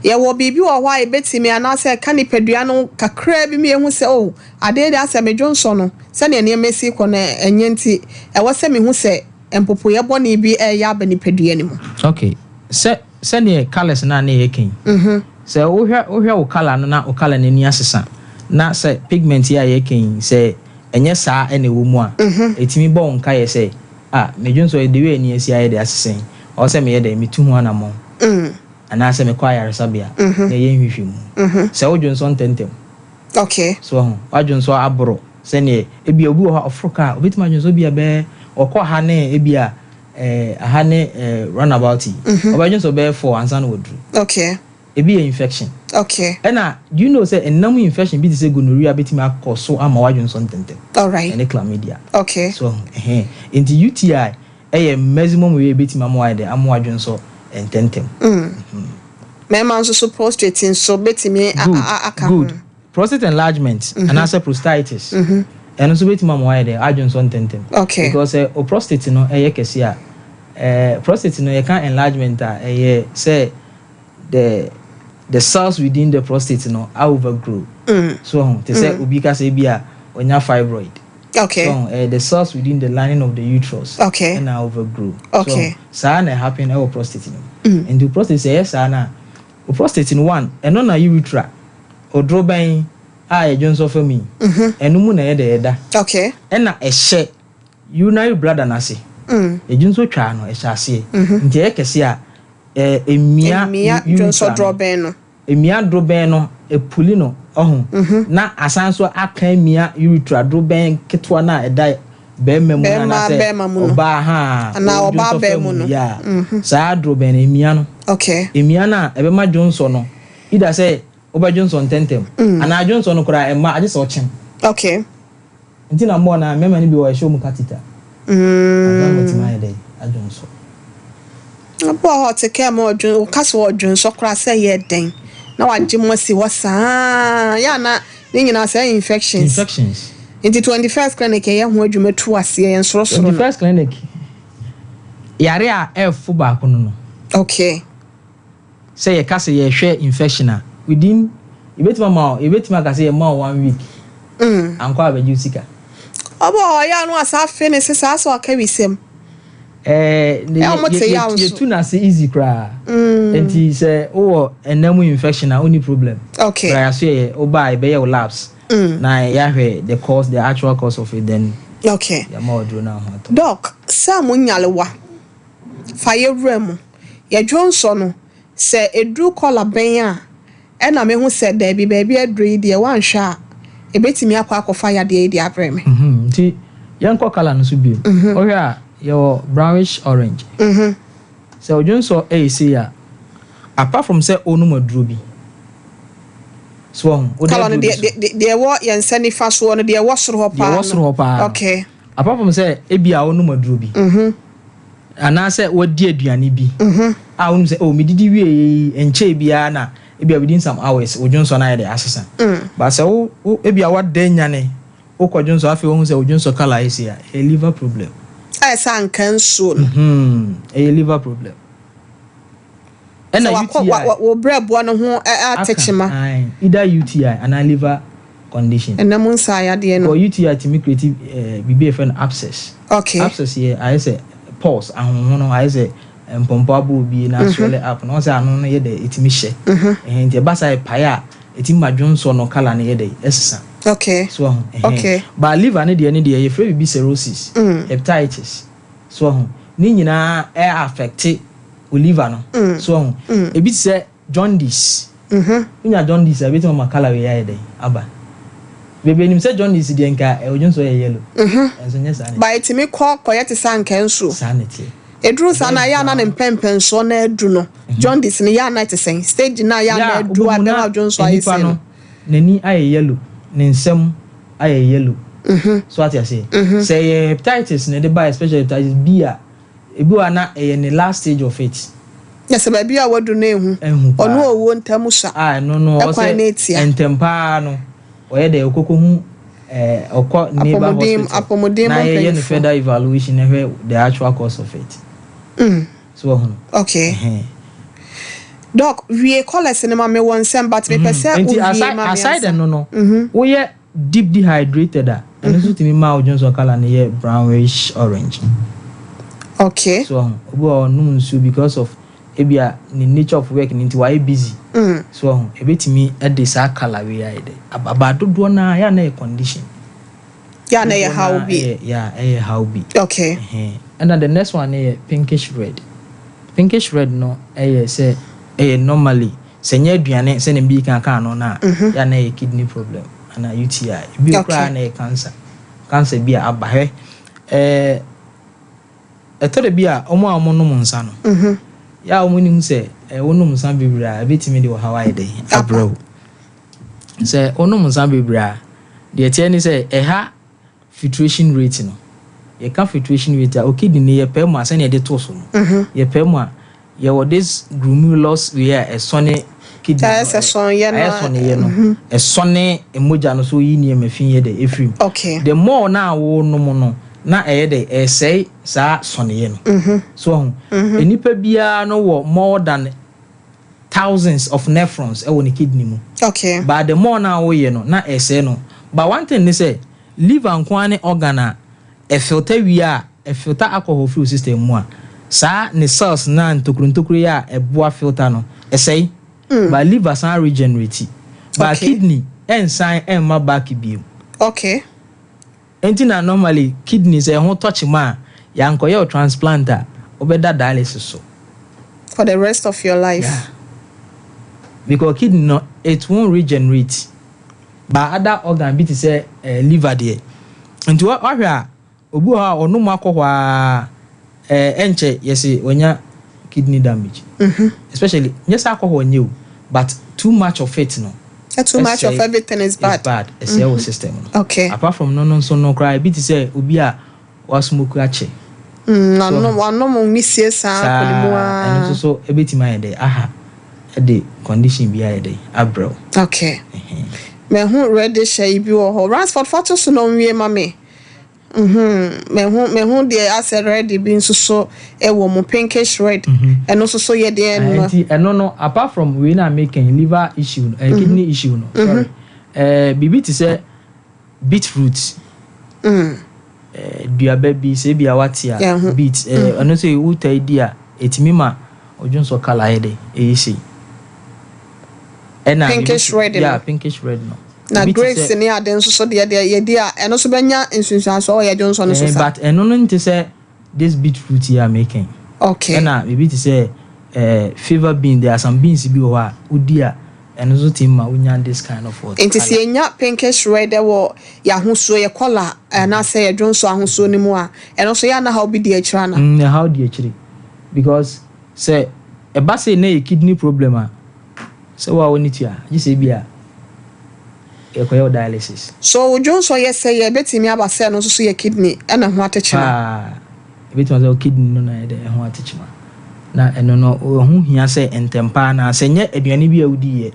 Yɛwɔ biribi wɔ hɔ a yɛbɛtumi anaasɛ ɛka nipadua no kakraa bi mu yɛhu sɛ, oh, adeɛ de asɛ me dwonsɔ no, sɛnea nneɛma si kɔ no ɛnyɛ, nti ɛwɔ sɛ mehu sɛ mpopoeɛ bɔne bi ɛyɛ aba nipadua no mu? Okay, sɛ sɛneɛ colours na ne yɛ kɛn, sɛ wohwɛ wo colour no na wo colour n'ani asesa, na sɛ pigment yi a yɛ kɛn sɛ ɛnyɛ saa ɛna ɛwɔ mu a, ɛtumi bɔ wo nkaeɛ sɛ, ah, me dwonsɔ yi de wei ani asi ayɛ de asesa yi, ɔwɔ sɛ meyɛ dɛ metu ho anammɔn anaasɛ mekɔ ayaresabea na ɛyɛ nhwehwɛ mu. Sɛ wodwonsɔ ntɛntɛm, so ho wadwonsɔ aboro sɛneɛ ebi obi wɔ hɔ a ɔforo kaa, obɛtumi adwonsɔ bi a bɛyɛ ɔkɔ ha ne ebi a aha ne roundabout yi, ɔbɛdwonsɔ bɛyɛ four ansa na waduru. Ebi yɛ infection. Ɛna do you know sɛ ɛnam infection bi te sɛ gonorrhea bɛtumi akɔ so ama wadwonsɔ ntɛntɛm? Ɛne chlamydia. So ɛhɛn, nti UTI ɛyɛ maximum way ebɛtumi ama wayɛ dɛ ama wadwonsɔ ntɛntɛm. Mmarima nso so, prostate nso bɛtumi aka ho? Good. Prostate enlargement anaasɛ prostatitis, ɛno nso bɛtumi ama wayɛ dɛ adwonsɔ ntɛntɛm. Because o prostate no ɛyɛ kɛse a, prostate no, yɛka enlargement a, ɛyɛ sɛ the cells within the prostate no a overgrow. So te sɛ obi ka sɛ ebi a ɔnya fibroid. So the cells within the lining of the uterus ɛna overgrow. So saa na happen ɛwɔ prostate no mu. Nti prostate sɛ ɛyɛ saa na o prostate no one, ɛno na urethra, oduro bɛn a yɛdwo fam yi, ɛno mu na ɛyɛ dɛ ɛda. Ɛna ɛhyɛ urinary bladder n'ase. Yɛdwo nso twa no, ɛhyɛ aseɛ. Nti ɛyɛ kɛse a, emia Emia urethra dwonsɔ no. Dorɔbɛn no. Emia dorobɛn no, epull no ɔho na asan so aka emia urethra, dorobɛn ketewa na ɛda bɛrima mu. Bɛrima anaasɛ bɛrima mu no. Ɔbaa ha. Anaa ɔbaa ɔdwonsɔ bɛrima fam mu no. Yeah. Saa dorobɛn no emia no. Emia no a, ɛbɛma dwonsɔ no ida sɛ wobɛdwonsɔ ntɛntɛm anaa dwonsɔ no koraa ɛma agye sɛ ɔkyem. Nti na mmɔɔ na mmarima no bi wɔ ɛhyɛ wɔn catheter ansa na wɔtumi ayɛ dɛ adwonsɔ. Ɔbɔ hɔ ɔte kɛɛ ma ɔdwon ɔka sɛ ɔdwonsɔ koraa sɛ ɛyɛ dɛn na wagye mu asi hɔ saa, yɛ ana ne nyinaa sɛ infections? Infections. Nti 21st Clinic ɛyɛ ho adwuma tu aseɛ yɛn sorosoro no. 21st Clinic, yare a ɛɛfo baako no. Sɛ yɛka sɛ yɛhwɛ infection a, within yɛbɛtumi ama wo, yɛbɛtumi aka sɛ yɛma wo one week ankɔ a, bɛgye wo sika. Ɔbɔ hɔ ɔyɛ ano asa afe ne se saa sɛ ɔka wisɛm. Ɛɛ ne Ɛ, ɔmo te yaw nso. Yɛtu n'ase easy koraa. Nti sɛ wowɔ ɛnam mu infection a, wonni problem. Bra yɛaso yɛ woba a, yɛbɛyɛ wo labs na yɛahwɛ the cause, the actual cause of it, then yɛama wo aduro no ho atɔ. Doc, sɛ mo nyalewa fa yɛwura mu, yɛdwo nsɔ no sɛ ɛduru colour bɛn a, ɛna mehu sɛ daabi, baabi aduru yi deɛ, woanhwɛ a ɛbɛtumi akɔ akɔfa yadeɛ yi de abrɛ me? Nti yɛnkɔ colour no so bio. Wohwɛ a, yɛwɔ brownish orange. Sɛ odwonsɔ ɛyɛ sei a, apart from sɛ ɔnom aduro bi so, ɔho wode colour no aduro bi so. Deɛ ɛwɔ yɛn nsa nifa soɔ no, deɛ ɛwɔ soro hɔ deɛ paa ɛwɔ soro hɔ paa no. Apart from sɛ ebi a wonom aduro bi anaasɛ wadi aduane bi a wonim sɛ, oh, medidi wie yi nkyɛe biara na ebi a within some hours odwonsɔ no ayɛ de asesa. But sɛ wo ebi a wada nyane wokɔ dwonsɔ, afei wohu sɛ odwonsɔ colour ayɛ sei a, ɛyɛ liver problem. Ɛyɛ sɛ anka nsuo no. Ɛyɛ liver problem. Ɛna sɛ wakɔ UTI wɔ brɛboɔ no ho aka atekyema. Ae, either UTI anaa liver condition. Ɛnam nsa yadeɛ no. Because UTI tumi create biribi a yɛfrɛ no abscess. Abscess yɛ ayɛ sɛ pus, ahohono, ayɛ sɛ mpɔmpɔ abɔ obi na swell up na wɔn sɛ ano no yɛ dɛ, ɛtumi hyɛ. Ɛhɛn, nti ɛba saa, ɛpae a, ɛtumi ma dwonsɔ no colour no yɛ dɛ, ɛsesa. So ɔho ɛhɛn. But liver ne deɛ yɛfrɛ biribi cirrhosis, hepatitis. So ɔho ne nyinaa ɛ affect o liver no. So ɔho ebi te sɛ jaundice. Wonya jaundice a, ebɛtumi ama colour wei ayɛ dɛ aba. Bebree nim sɛ jaundice deɛ, nka ɛwɔ dwonsɔ yɛ yellow. Ɛnso nyɛ saa ne Ba ɛtumi kɔ kɔyɛ te sɛ anka nsuo. Saa ne teɛ. Ɛduru saa na yɛ ana ne mpɛmpɛnsoɔ na adu no, jaundice no yɛ ana te sɛn stage na yɛ ana adu a wobɛhu bɛma na dwonsɔ ayɛ nipa sei no no? N'ani ayɛ yellow, ne nsam ayɛ yellow. So ate ase, sɛ ɛyɛ hepatitis na ɛde ba, especially hepatitis B a, ebi wɔ a na ɛyɛ ne last stage of it. Yɛ sɛ baabi a wadu no ehu. Ɛhu paa. Ɔno owuo ntam sa. A ɛno no ɔwɔ ɛkwan sɛ no etia. Ntɛm paa no ɔyɛ dɛ ɔkɔkɔ hu ɔkɔ neighbor hospital apɔmuden na mu yɛyɛ no mpanyinfoɔ. further evaluation na hwɛ the actual cause of it. So ɔho no. Okay. Doc, wie colours no ma me wɔ nsɛm, but mepɛ sɛ Nti wowie aside ma me aside ansa. ɛno no, woyɛ deep dehydrated a, ɛno nso tumi ma wo dwonsɔ colour no yɛ brownish orange. So ɔho obi wɔ hɔ, ɔnom nsuo because of ebia ne nature of work ne nti wayɛ busy. So ɔho ebetumi ɛde saa colour wei ayɛ dɛ aba, dodoɔ naa yɛ a na yɛ condition. Yɛ a na yɛ Dodoɔ haw naa bi. ɛyɛ, yeah, ɛyɛ haw bi. Ɛhɛn. Ɛna the next one no yɛ pinkish red. Pinkish red no ɛyɛ sɛ ɛyɛ normally sɛ nyɛ aduane sɛ ne bi kan kan no na yɛ a na ɛyɛ kidney problem ana UTI, ebi wɔ koraa na ɛyɛ cancer bi a aba. Hwɛ, ɛtɔ da bi a ɔmo a ɔmo nom nsa no, yɛ a ɔmo nim sɛ wonom nsa bebree a, ebetumi de ɔhaw ayɛ dɛ abrɛ wo. Sɛ wonom nsa bebree a, deɛ ɛteɛ ne sɛ ɛha filtration rate no. Yɛka filtration rate a, o kidney no yɛpɛ mu a, sɛnea yɛde to so no, yɛpɛ mu a, yɛwɔ this glomerulus wei a ɛsɔne kidney no. Ayɛ sɛ sɔnyɛ no. Ayɛ sɔneyɛ no, ɛsɔne mogya no so, yi nneɛma fi yɛ dɛ ɛfiri mu. The more na wonom no, na ɛyɛ dɛ ɛsɛe saa sɔneyɛ no. So ɔho nipa biara no wɔ more than thousands of nephrons ɛwɔ ne kidney mu. But the more na woyɛ no, na ɛsɛe no. But one thing ne sɛ liver nko ara ne organ a ɛfilter wie a, ɛfilter alcohol firi wo system mu a, saa ne cells na ntokuro ntokuro yi a ɛboa filter no ɛsɛe, but liver san regenerate, but kidney ɛnsan ɛmma back bio. Nti na normally kidney sɛ ɛho tɔkye mu a, yɛankɔyɛ wo transplant a, wobɛda dialysis so. For the rest of your life. Yeah. Because kidney no, it won't regenerate, but other organ bi te sɛ liver deɛ. Nti wahwɛ a, obi wɔ hɔ a ɔnom akɔ hɔ a, ɛnkyɛ yɛsɛ wanya kidney damage. Especially nyɛ sɛ alcohol nyɛ o, but too much of it no. Too much of everything is bad. Is bad. Ɛsɛ wɔ system no. Apart from no nso no koraa, ebi te sɛ obi a wasmoke akyɛ. Wanom wanom nwisie saa kɔ ne mu Saa ɛno nso so ebetumi ayɛ dɛ aha ɛde condition bi ayɛ dɛ abrɛ wo. Okay. Mehu reddish yi bi wɔ hɔ. Ransford, fa to so na ɔnwie ma me. Mehu deɛ asɛ red bi nso so ɛwɔ mu, pinkish red. Ɛno nso so yɛ deɛ no. Nti ɛno no, apart from wei na making liver issue no, kidney issue no, sorry. Biribi te sɛ beetroot. Duaba bi sɛ ebi a wate a, beet, ɛno nso wotaa di a, ɛtumi ma Odwonsɔ colour ayɛ dɛ ɛyɛ sei. Ɛna Pinkish red no. Yeah, pinkish red no. Na grapes ne ade nso so deɛ deɛ yɛdi a ɛno nso bɛnya nsunsuansoɔ wɔ yɛn dwonsɔ no so saa. But ɛno no nte sɛ this beetroot yi a meka yi. Okay. Ɛna biribi te sɛ eh, fever bean, there are some beans bi wɔ hɔ a wodi a ɛno nso tumi ma wonya this kind of what Nti sɛ colour. yɛnya pinkish red wɔ yɛn ahosuo, yɛn kɔla anaasɛ yɛn dwonsɔ ahosuo no mu a, ɛno nso yɛ a na haw bi di akyire anaa? Ɛhaw di akyire because sɛ ɛba sei na ɛyɛ kidney problem a, sɛ wo a w'ani tua gye sɛ ebia yɛkɔyɛ wo dialysis. So wo dwonsɔ yɛ sɛ yɛ ɛbɛtumi aba sɛ ɛno nso so yɛ kidney ɛna ɛho atekyema? Paa, ɛbɛtumi aba sɛ wo kidney no na ɛyɛ dɛ ɛho atekyema. Na ɛno no ɛho hia sɛ ntɛm paa na sɛ nyɛ aduane bi a wodiiɛ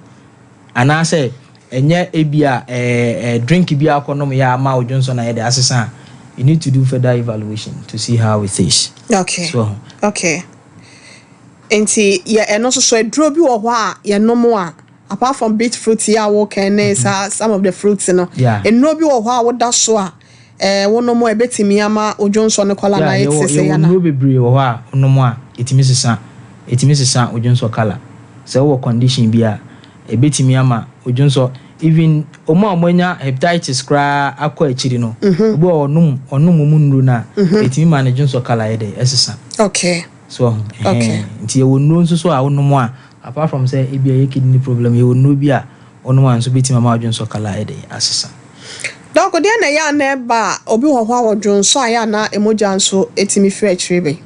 anaasɛ ɛnyɛ ebia ɛɛ drink bi a wokɔnom yɛ a ama wo dwonsɔ no ayɛ dɛ asesa a, you need to do further evaluation to see how it is. Okay. So ho. Okay. Nti yɛ ɛno nso so aduro bi wɔ hɔ a yɛnom a apart from beetroot yi a woka ne saa some of the fruits no nnuro bi wɔ hɔ a woda so a ɛɛ wonom a ɛbɛtumi ama wo dwonsɔ no kɔla no ayɛ te sɛ sɛ yɛwɔ yana. nnuro bebree wɔ hɔ a wonom a ɛtumi sesa ɛtumi sesa wo dwonsɔ colour. Sɛ wowɔ condition bi a ɛbɛtumi ama wo dwonsɔ even wɔn a wɔanya hepatitis koraa akɔ akyiri no obi wɔ hɔ ɔnom ɔnom wɔn nnuro no a ɛtumi ma ne dwonsɔ colour yɛ dɛ ɛsesa. Okay. So wahu? Ɛhɛn. Nti yɛwɔ nnuro nso so a wonom a, apart from sɛ ebi a ɛyɛ kidney problem, yɛwɔ nnuro bi a wonom a nso bɛtumi ama w'adwensɔ colour ayɛ dɛn? Asesa. Dɔk, deɛn na ɛyɛ a na ɛba a obi wɔ hɔ a ɔdwonsɔ a ɛyɛ a na mogya nso tumi firi akyire ba yi?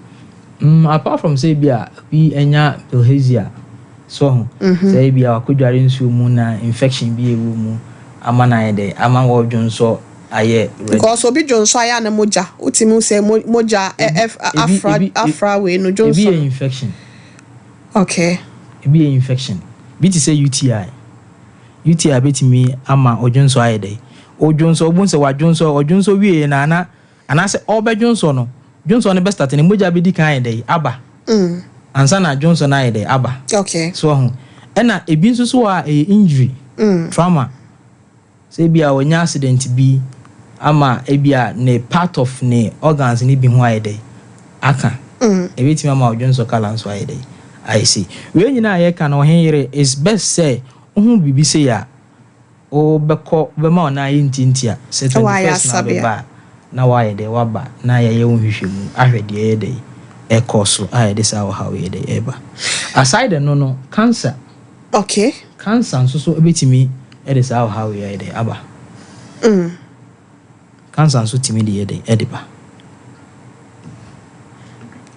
Apart from sɛ ebi a obi anya bilharzia, so wahu? Sɛ ebi a wakɔdware nsuo mu na infection bi a ɛwɔ mu ama no ayɛ dɛn? Ama w'adwensɔ ayɛ ready. Because obi dwonsɔ ayɛ a na mogya, wotumi hu sɛ mogya afra afra wei no dwonsɔ. Ebi yɛ infection. Okay. Ebi yɛ infection. Bi te sɛ UTI. UTI betumi ama odwonsɔ ayɛ dɛ. Odwonsɔ, wobɛhu sɛ wadwonsɔ, ɔdwonsɔ wie na ana anaasɛ ɔbɛdwonsɔ no, dwonsɔ no bɛstart no, mogya bɛdi kan ayɛ dɛ aba. Ansa na dwonsɔ no ayɛ dɛ aba. Okay. So wahu. Ɛna ebi nso so wɔ a ɛyɛ injury, trauma. Sɛ ebia wanya accident bi ama ebia ne part of ne organs no bi ho ayɛ dɛn? Aka. Ebetumi ama odwonsɔ colour nso ayɛ dɛn? Ayɛ sei. Wei nyinaa a yɛka no ɔhen yere, it's best sɛ wohu biribi sei a, wobɛkɔ, wobɛma wo nan ayɛ ntiantia sɛ 21st na wobɛba a, na woayɛ dɛn? Woaba na yɛayɛ wo nhwehwɛmu ahwɛ deɛ ɛyɛ dɛn? Ɛkɔ so a yɛde saa ɔhaw yi yɛ dɛn? Ɛreba. Aside ɛno no, cancer. Okay. Cancer nso so bɛtumi de saa ɔhaw yi ayɛ dɛ aba. Cancer nso tumi de yɛ dɛ de ba.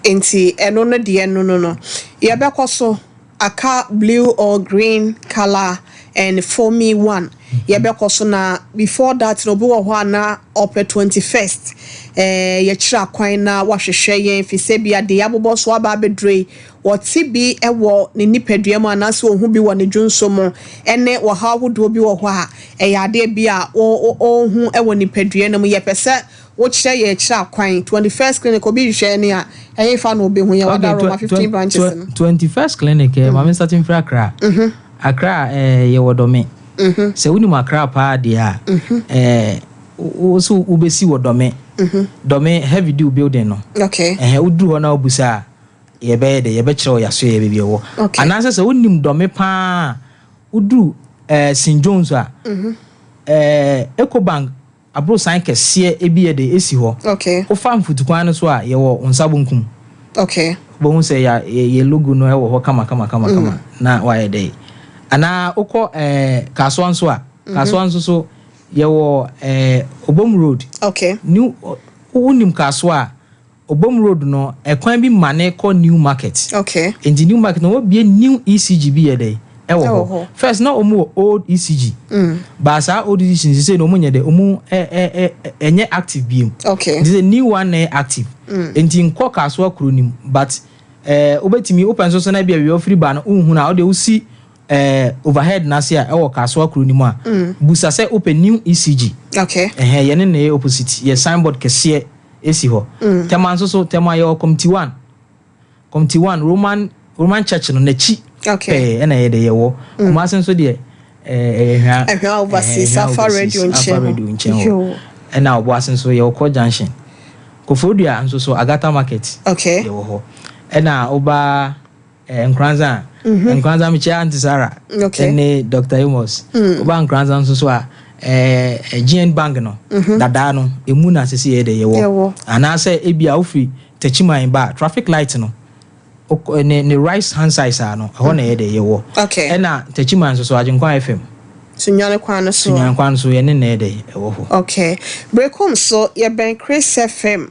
Nti ɛno no deɛ no no no. Yɛbɛkɔ so aka blue or green colour and foamy one. Yɛbɛkɔ so na before that no obi wɔ hɔ a na ɔpɛ 21st eh, yɛkyerɛ akwan na wahwehwɛ yɛn fi sɛ bia deɛ yɛabobɔ so aba abɛduro yi Wɔte bi wɔ ne nipadua mu anaasɛ wɔhu bi wɔ ne dwonsɔ mu ne ɔhaw ahodoɔ bi wɔ hɔ a, ɛyɛ adeɛ bi a wɔhu wɔ nipadua no mu. Yɛpɛ sɛ wokyerɛ yɛn akyiri akwan. 21st Clinic, obi hwehwɛ yɛn a, ɛhefa na ɔbɛhu yɛn? Okay, Wadaroma, 15 branches no. 21st Clinic, eh, ma me start mfiri Accra. Accra, eh, yɛwɔ Dɔme. Sɛ wonim Accra paa deɛ a, eh, wo so wobɛsi wɔ Dɔme. Dɔme Heavy Dew building no. Okay. Ɛhɛn, woduru hɔ na wobusa a, Yɛbɛyɛ dɛ, yɛbɛkyerɛ wo yɛasoɛeɛ baabi a ɛwɔ. Okay. Anaasɛ sɛ wonim Dɔme paa a, woduru eh, St. John's a, eh, Ecobank aborosan kɛseɛ bi yɛ dɛ ɛsi hɔ. Okay. Wofa mfutukwan no so a, yɛwɔ wo nsa bonkum. Okay. Wobɛhu sɛ yɛ, yɛ, yɛ logo no wɔ hɔ kama kama kama kama na wayɛ dɛ. Anaa wokɔ eh, Kasoa nso a, Kasoa nso so yɛwɔ eh, Obom Road. Okay. New, wonim Kasoa a, Obom road no ɛkwan bi mane kɔ new market. Okay. Nti new market no wɔbie new ECG bi yɛ dɛ ɛwɔ Ɛwɔ hɔ. hɔ. First na wɔn wɔ old ECG. But saa old ECG no sisei no wɔn nyɛ dɛ wɔn ɛ ɛ ɛ ɛnyɛ active biem. Okay. Nti sɛ new one na ɛyɛ active. Nti nkɔ Kasoa kuro no mu but ɛɛ wobɛtumi wopɛ nso so na ebi a baabi a wofiri ba no wonhunu a wodeɛ wosi ɛɛ overhead no ase a ɛwɔ Kasoa kuro no mu a busa sɛ wopɛ new ECG. Okay. Ɛhɛn yɛne no yɛ opposite yɛ signboard kɛseɛ. Esi hɔ. Tema nso so, Tema yɛwɔ Committee One. Committee One, Roman, Roman Church no, n'akyi Okay. pɛɛ ɛna yɛ de yɛwɔ. Kumasi nso deɛ, ɛɛ, ɛyɛ Hwa. Ɛhwa Overseas, Ɛhɛn, Hwa Alpha Overseas, Radio Alpha nkyɛn hɔ. Radio nkyɛn hɔ. Yoo. Ɛna Obuasi nso, yɛwɔ Kɔ Junction. Koforidua nso so, Agata Market. Okay. Yɛwɔ hɔ. Ɛna woba. Nkoranza a, Nkoranza mekyia Aunty Sarah ɛne Dr. Amos. Woba Nkoranza nso so a, GN Bank no, dadaa no, emu na sisi yɛ dɛ yɛwɔ. Anaasɛ ebi a wofiri Techiman ba, traffic light no, ne right hand side saa no, ɛhɔ na yɛ dɛ yɛwɔ. Ɛna Techiman nso so, Agyenkwa FM. Sunyani kwan no so. Sunyani kwan so, yɛne na yɛ dɛ ɛwɔ hɔ. Okay. Brekum so, yɛbɛn Chris FM.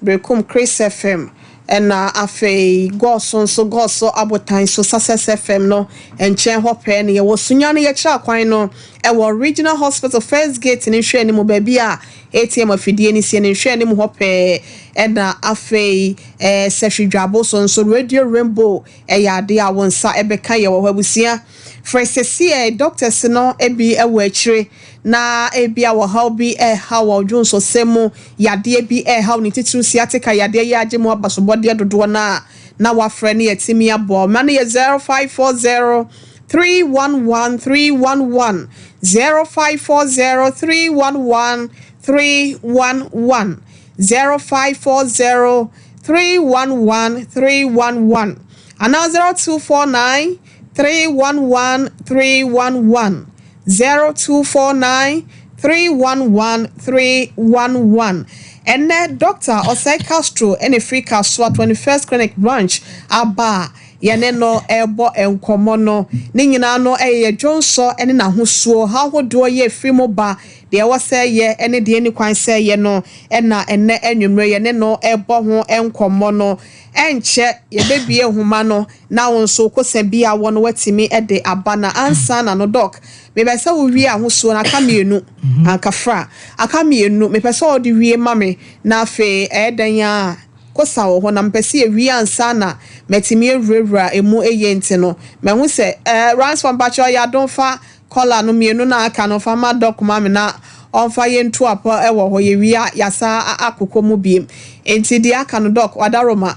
Brekum Chris FM. Ɛna afei Gɔɔso nso, Gɔɔso Abotan so, Success FM no nkyɛn hɔ pɛɛ no yɛwɔ. Sunyani yɛkyerɛ akwan no ɛwɔ Regional Hospital first gate ne nhwɛ anim, baabi a ATM afidie no sie ne nhwɛ anim hɔ pɛɛ. Ɛna afei Sɛhwidwabo so nso, Radio Rainbow ɛyɛ adeɛ a wɔn nsa ɛbɛka yɛ wɔ hɔ. Abusua, frɛ sɛsiɛ, doctors no ebi ɛwɔ akyire na ebi a wɔhaw bi ɛhaw wɔ dwonsɔsɛm mu, yadeɛ bi ɛhaw ne titiri, sciatica yadeɛ yɛ agye mu abasobɔdeɛ dodoɔ na na wafrɛ ne yɛtumi aboa ɔma no yɛ 0540 311 311, 0540 311 311, 0540 311 311 anaa 0249 311 311, 0249 311 311. Ɛnɛ Dr. Osei Castro ɛne firi Kasoa 21st Clinic branch aba a yɛne no ɛrebɔ nkɔmmɔ no. Ne nyinaa no ɛyɛ dwonsɔ ne n'ahosuo ha ahodoɔ yɛ efiri mu ba, deɛ ɛwɔ sɛ yɛ ɛne deɛ ɛni kwan sɛ yɛ no, ɛna ɛnɛ anwummerɛ yɛne no ɛrebɔ ho nkɔmmɔ no. Ɛnkyɛ yɛbɛbie nhoma no na wo nso kosa bi a wɔ no watumi de aba. Na ansa na no, Doc, mepɛ sɛ wowie ahosuo no aka mmienu ankafra aka mmienu, mepɛ sɛ wɔde wie ma me na afei ɛyɛ dan a kosa wɔ hɔ na mepɛ sɛ yɛwie ansa na mɛtumi awurawura emu ɛyɛ. Nti no mahu sɛ ransford, mpakyɛ ɔyɛ adom, fa colour no mmienu na aka no fa ma Doc ma me na ɔmfa yɛn ntu apɔ ɛwɔ hɔ. Yɛwie a yɛasa akokɔ mu biem. Nti deɛ aka no, Doc wadaroma,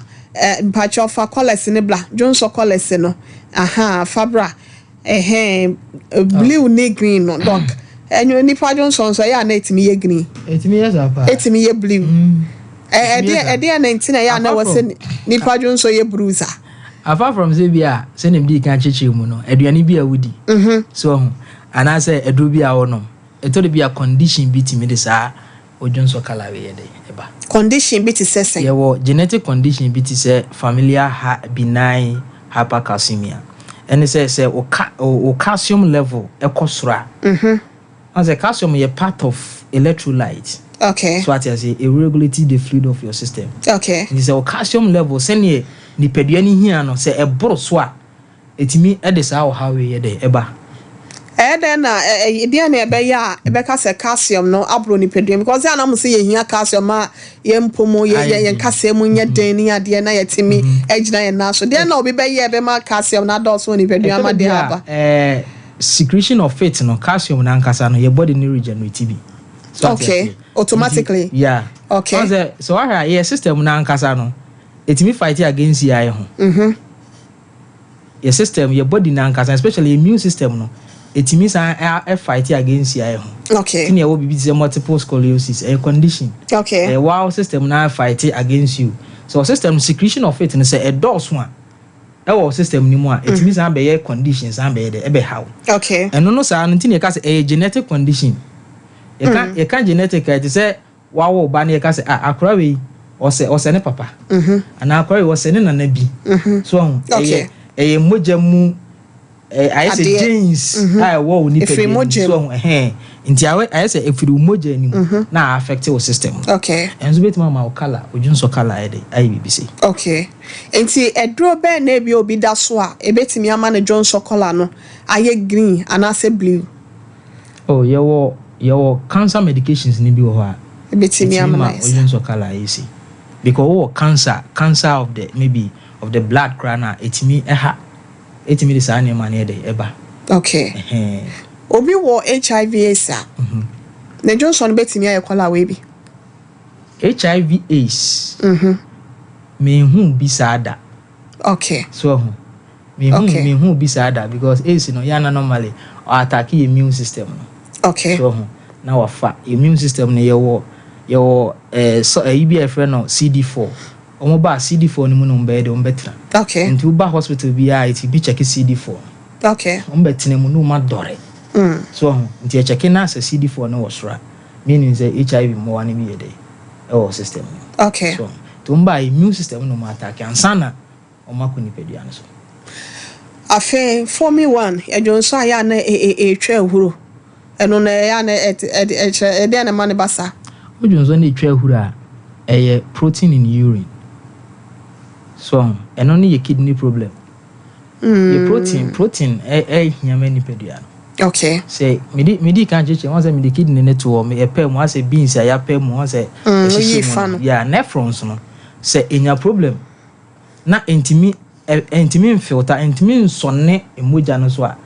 mpakyɛ ɔfa colours ne bla, dwonsɔ colours no aha, fa bra. Ɛhɛn, blue ne green no, Doc, ɛnyɛ nipa dwonsɔ nso ɛyɛ a na ɛtumi yɛ green? Ɛtumi yɛ saa paa. Ɛtumi yɛ blue. Ɛdeɛ ɛdeɛ na nti na ɛyɛ a na ɛwɔ sɛ nipa dwonsɔ yɛ blue saa? Apart from sɛ bi a sɛnea di kan kyekyere mu no, aduane bi a wodi so ɔho anaasɛ aduro bi a wɔnom, ɛtɔ de bi a condition bi tumi de saa odwonsɔ colour wei yɛ de ɛba. Condition bi te sɛ sɛn? Yɛwɔ genetic condition bi te sɛ familial ha benign hypercalcemia. Ɛne sɛ wo calcium level ɛkɔ soro a, ɔn sɛ calcium yɛ part of electrolyte. So ate ase, it regulate the fluid of your system. Nti sɛ wo calcium level, sɛneɛ nipadua no hia no, sɛ ɛboro so a, ɛtumi ɛde saa ɔhaw wei yɛ dɛ ɛba. Ɛyɛ dɛn na deɛ na ɛbɛyɛ a ɛbɛka sɛ calcium no aboro nipadua mu? Because ɛyɛ anam sɛ yɛhia calcium a yɛn mpo mu yɛ yɛn kasa mu nyɛ den ne adeɛ na yɛtumi agyina yɛn nan so. Deɛ na obi bɛyɛ ɛbɛma calcium no adɔɔso wɔ nipadua ama deɛ aba? Secretion of it no, calcium nankasa no, yɛ body no regenerate bi. So ate aseɛ. Automatically. Yeah. Ɔn sɛ wahwɛ a, yɛ system nankasa no, ɛtumi fight against yɛ ho. Yɛ system, yɛ body nankasa, especially immune system no, ɛtumi san ɛ fight against yɛ ho. Ɛna ɛwɔ biribi te sɛ multiple scoliosis, ɛyɛ condition. Ɛyɛ wow system na fight against you. So system secretion of it no, sɛ ɛdɔɔso a ɛwɔ system no mu a, ɛtumi san bɛyɛ condition, san bɛyɛ dɛ ɛbɛhaw. Ɛno no saa no nti na yɛka sɛ ɛyɛ genetic condition. Yɛka genetic a, ɛte sɛ wawo ba no, yɛka sɛ, ah, akora wei ɔsɛ ne papa anaa akora wei ɔsɛ ne nana bi. So ɔho ɛyɛ mogya mu, ayɛ sɛ Adeɛ. genes a ɛwɔ wo Ɛfiri nipadua mu. mogya So ɔho ɛhɛn nti ayɛ sɛ ɛfiri wo mogya no mu na affect wo system no. Ɛnso bɛtumi ama wo colour, odwonsɔ colour ayɛ de ayɛ biribi sei. Okay, nti ɛduro bɛn na ebi obi da so a ebetumi ama ne dwonsɔ colour no ayɛ green anaasɛ blue? Oh, yɛwɔ cancer medications ni bi wɔ hɔ a ebetumi ama ma no ayɛ saa. odwonsɔ colour ayɛ sei, because wowɔ cancer of the, maybe of the blood koraa na ɛtumi ɛha, ɛtumi de saa nneɛma no yɛ de ɛba. Ɛhɛn. Obi wɔ HIV AIDS a, ne dwonsɔ no betumi ayɛ colour wei bi? HIV AIDS, mehu bi saa da. So ɛho mehu mehu bi saa da, because AIDS no yɛana normally ɔattack yɛ immune system no. So ɛho na wafa immune system no, yɛwɔ so ɛyi bi a yɛfrɛ no CD4. Wɔn ba CD4 no mu na wɔn bɛyɛ de wɔn bɛtena. Nti woba hospital biara, ɛti bi check CD4 no. Wɔn bɛtena mu na wɔn adɔre. So ɔho nti ɛcheck na sɛ CD4 no wɔ soro a, meaning sɛ HIV mmoa no bi yɛ dɛ ɛwɔ system no mu. So nti wɔn ba, immune system no wɔn attack ansa na wɔn akɔ nipadua no so. Afei foamy one, ɛdwonso a yɛ a na ɛtwa ahuro, ɛno na ɛyɛ a na ɛkyerɛ ɛdeɛn na ɛma ne ba saa? Wodwonso no ɛtwa ahuro a, ɛyɛ protein in urine. So ɛno no yɛ kidney problem. Yɛ protein ɛhia ma nipadua no. Sɛ mede kan kyerɛkyerɛ wɔn sɛ mede kidney no to hɔ, ɛpɛ mu asɛ beans a yɛapɛ mu wɔn sɛ ɛhyehyɛ mu no. Yeah, nephrons no sɛ ɛnya problem na ɛntumi mfilter, ɛntumi nsɔne mogya no so a,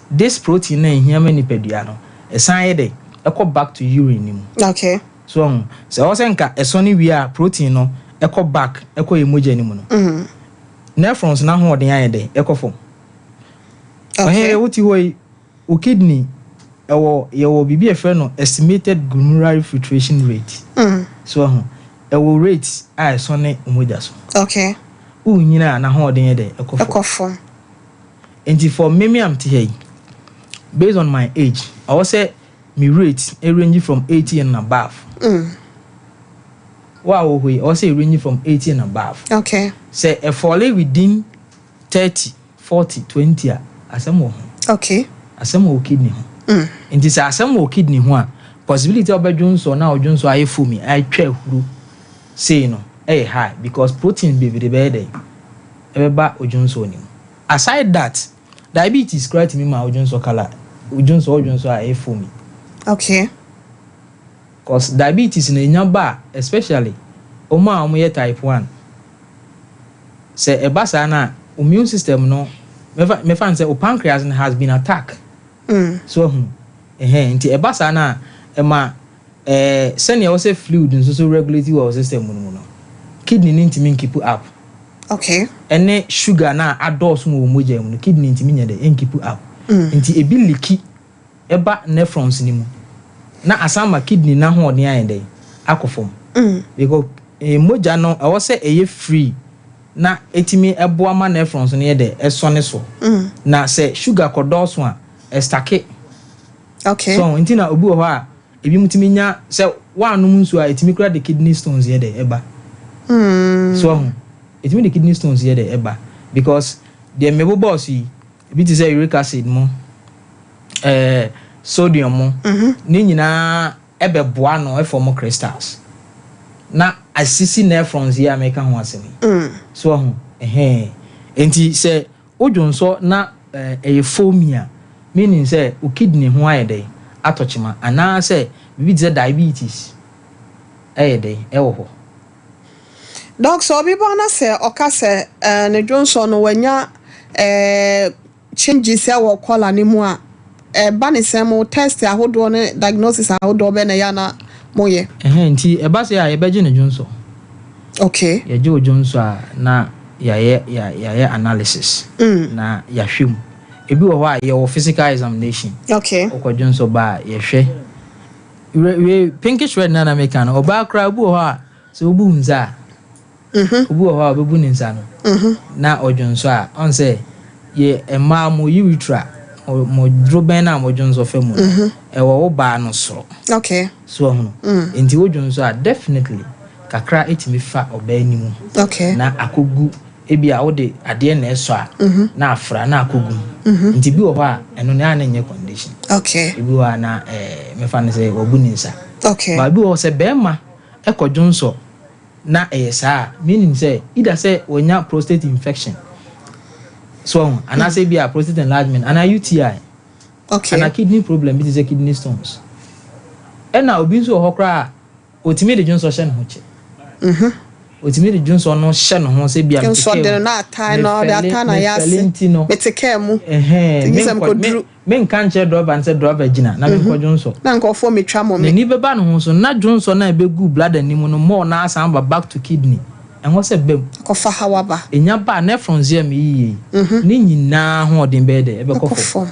this protein na ɛhia ma nipadua no, ɛsan yɛ dɛ ɛkɔ back to urine no mu. So sɛ ɛwɔ sɛ nka ɛsɔne wie a, protein no ɛkɔ back, ɛkɔ yɛ mogya no mu no, nephrons n'ahoɔden ayɛ dɛ ɛkɔ fam. Ɔhɛn, wote hɔ yi, wo kidney ɛwɔ, yɛwɔ biribi a yɛfrɛ no estimated glomerular filtration rate. So ɛho ɛwɔ rate a ɛsɔne mogya so. Wonyina a, n'ahoɔden yɛ dɛ ɛkɔ fam. Ɛkɔ fam. Nti for me am te ha yi, based on my age, ɔwɔ sɛ me rate range from 80 and above. Wo a wɔ hɔ yi, ɔwɔ sɛ range from 80 and above. Sɛ ɛfall within 30, 40, 20 a, asɛm wɔ ho. Asɛm wɔ kidney ho. Nti sɛ asɛm wɔ kidney ho a, possibility a ɔbɛdwo nsɔ na ɔdwo nsɔ ayɛ foamy, atwa ahuru sei no, ɛyɛ high because protein bebree bɛyɛ dɛ ɛbɛba odwo nsɔ no mu. Aside that, diabetes koraa tumi ma odwo nsɔ colour, odwo nsɔ a ɛyɛ foamy. Cause diabetes no enya ba a, especially wɔn a wɔyɛ type 1, sɛ ɛba saa na immune system no, mɛfa n sɛ o pancreas no has been attacked. So ɛho ɛhɛn nti ɛba saa na ɛma sɛnea ɛwɔ sɛ fluid nso so regulate wɔ system no mu no, kidney no ntumi nkeep up. Ɛne sugar na adɔɔso wɔ mogya mu no, kidney ntumi nyɛ dɛ nkeep up. Nti ebi leak ɛba nephrons no mu na asan ma kidney n'ahoɔden ayɛ dɛ akɔ fam. Because mogya no ɛwɔ sɛ ɛyɛ free na etumi ɛboa ma nephrons no yɛ dɛ ɛsɔ ne so. Na sɛ sugar kɔ dɔɔso a, ɛstuck. So nti na obi wɔ hɔ a, ebi mu tumi nya sɛ wanom nsuo a, etumi kura de kidney stones yɛ dɛ ɛba. So ɔho etumi de kidney stones yɛ dɛ ɛba because deɛ mebobɔɔ so yi, ebi te sɛ uric acid mu, sodium mu, ne nyinaa ɛbɛboa no ɛform crystals na asisi nephrons yi a meka ho asɛm yi. So ɔho ɛhɛn nti sɛ wodwo nsɔ na ɛyɛ foamy a, meaning sɛ o kidney ho ayɛ dɛ atɔ kyema anaasɛ biribi te sɛ diabetes ɛyɛ dɛ ɛwɔ hɔ. Doc, sɛ obi ba na sɛ ɔka sɛ ne dwonsɔ no wanya changes ɛwɔ colour ne mu a, ɛba ne sɛn mo test ahodoɔ ne diagnosis ahodoɔ bɛɛ na ɛyɛ ana moyɛ? Ɛhɛn nti ɛba sɛ a, yɛbɛgye ne dwonsɔ. Yɛgye o dwonsɔ a, na yɛayɛ analysis. Na yɛahwɛ mu. Ebi wɔ hɔ a, yɛwɔ physical examination. Wokɔ dwonsɔ ba a, yɛhwɛ we pinkish red na meka no. Ɔbaa koraa, obi wɔ hɔ a, sɛ obu nsa a, obi wɔ hɔ a ɔbɛbu ne nsa no na ɔdwonsɔ a, ɔn sɛ yɛ mmaa mo urethra, mo dorobɛn no a mo dwonsɔ fa mu no, ɛwɔ wo baa no soro. So ɔhono nti wo dwonsɔ a, definitely kakra etumi fa ɔbaa no mu. Na akɔgu ebi a wode adeɛ na ɛsɔ a, na afra na akɔgu mu. Nti bi wɔ hɔ a, ɛno ne a na nyɛ condition. Ebi wɔ hɔ a na mɛfa no sɛ wabu ne nsa. But bi wɔ hɔ sɛ bɛrima ɛkɔ dwonsɔ na ɛyɛ saa, meaning sɛ either sɛ wɔnya prostate infection so ɔho, anaasɛ bi a prostate enlargement anaa UTI anaa kidney problem bi te sɛ kidney stones. Ɛna obi nso wɔ hɔ koraa a, otumi de dwonsɔ hyɛ ne ho kyɛ. Otumi de dwonsɔ no hyɛ ne ho sɛ bi a mete kaa mu, na atae na ɔde atae na yɛ ase nti no, mete kaa mu. Ɛhɛn, menka nkyerɛ driver no sɛ driver gyina na menkɔ dwonsɔ. Na nkɔfoɔ metwa mɔ me. N'ani bɛba ne ho so na dwonsɔ no a ɛbɛgu bladder no mu no mɔɔ na asan ba back to kidney. Ɛhɔ sɛ bɛm. Akɔfa hawa ba. Ɛnya ba a, nephrons yɛ me yie ne nyinaa hoɔden bɛyɛ dɛ ɛbɛkɔ fam.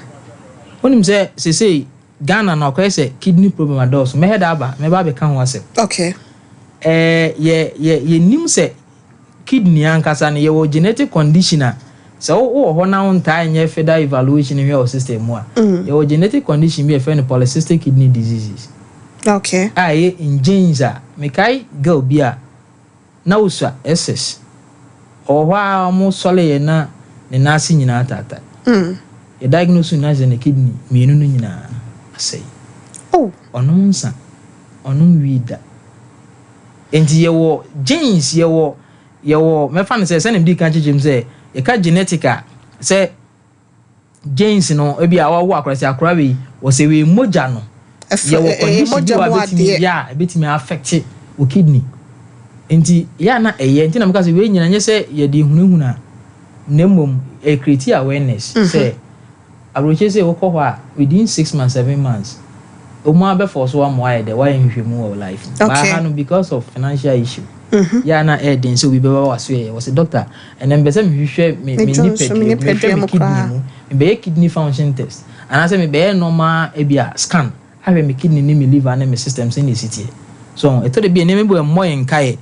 Wonim sɛ sesei Ghana no akɔyɛ sɛ kidney problem adɔɔso. Mɛhɛ da aba, mɛba abɛka ho asɛm. Yɛ yɛnim sɛ Kidney ankasa no, yɛwɔ genetic condition a sɛ wowɔ hɔ na wontaa nyɛ further evaluation hwɛ wɔ system mu a, yɛwɔ genetic condition bi a yɛfrɛ no polycystic kidney diseases a ɛyɛ in genes. A mekae girl bi a na osua SS, ɔwɔ hɔ a ɔmo sɔre yɛ na ne nan ase nyinaa taataa. Yɛ diagnose no na sɛ ne kidney mmienu no nyinaa asɛe. Ɔnom nsa, ɔnom wii da. Nti yɛwɔ genes, yɛwɔ mɛfa no sɛ sɛnea mdi kan kyekyere mu sɛ yɛka genetic a, sɛ genes no, ebi a wawo akora sɛ akora wei wɔsɛ wei mogya no, yɛwɔ condition bi wɔ abɛtumi yɛ a ɛbɛtumi affect wo kidney. Nti yɛ a na ɛyɛ nti na meka sɛ wei nyina nyɛ sɛ yɛde hunahuna, na mmom ɛ create awareness sɛ aburokye sɛ wokɔ hɔ a, within 6 months, 7 months, ɔmo abɛfɔ so ama wayɛ dɛ wayɛ nhwehwɛmu wɔ life mu. Baa no, because of financial issue, yɛ a na ɛyɛ den sɛ obi bɛba waso yɛ wɔ sɛ, "Doctor, ɛnɛ mpɛ sɛ mehwehwɛ me nipadua, mehwɛ me kidney mu, mebɛyɛ kidney function test anaasɛ mebɛyɛ normal ebi a scan ahwɛ me kidney ne me liver ne me system sɛ ne esi teɛ." So ɛtɔ de bi, nneɛma bi wɔ mmɔ yɛn nkaeɛ.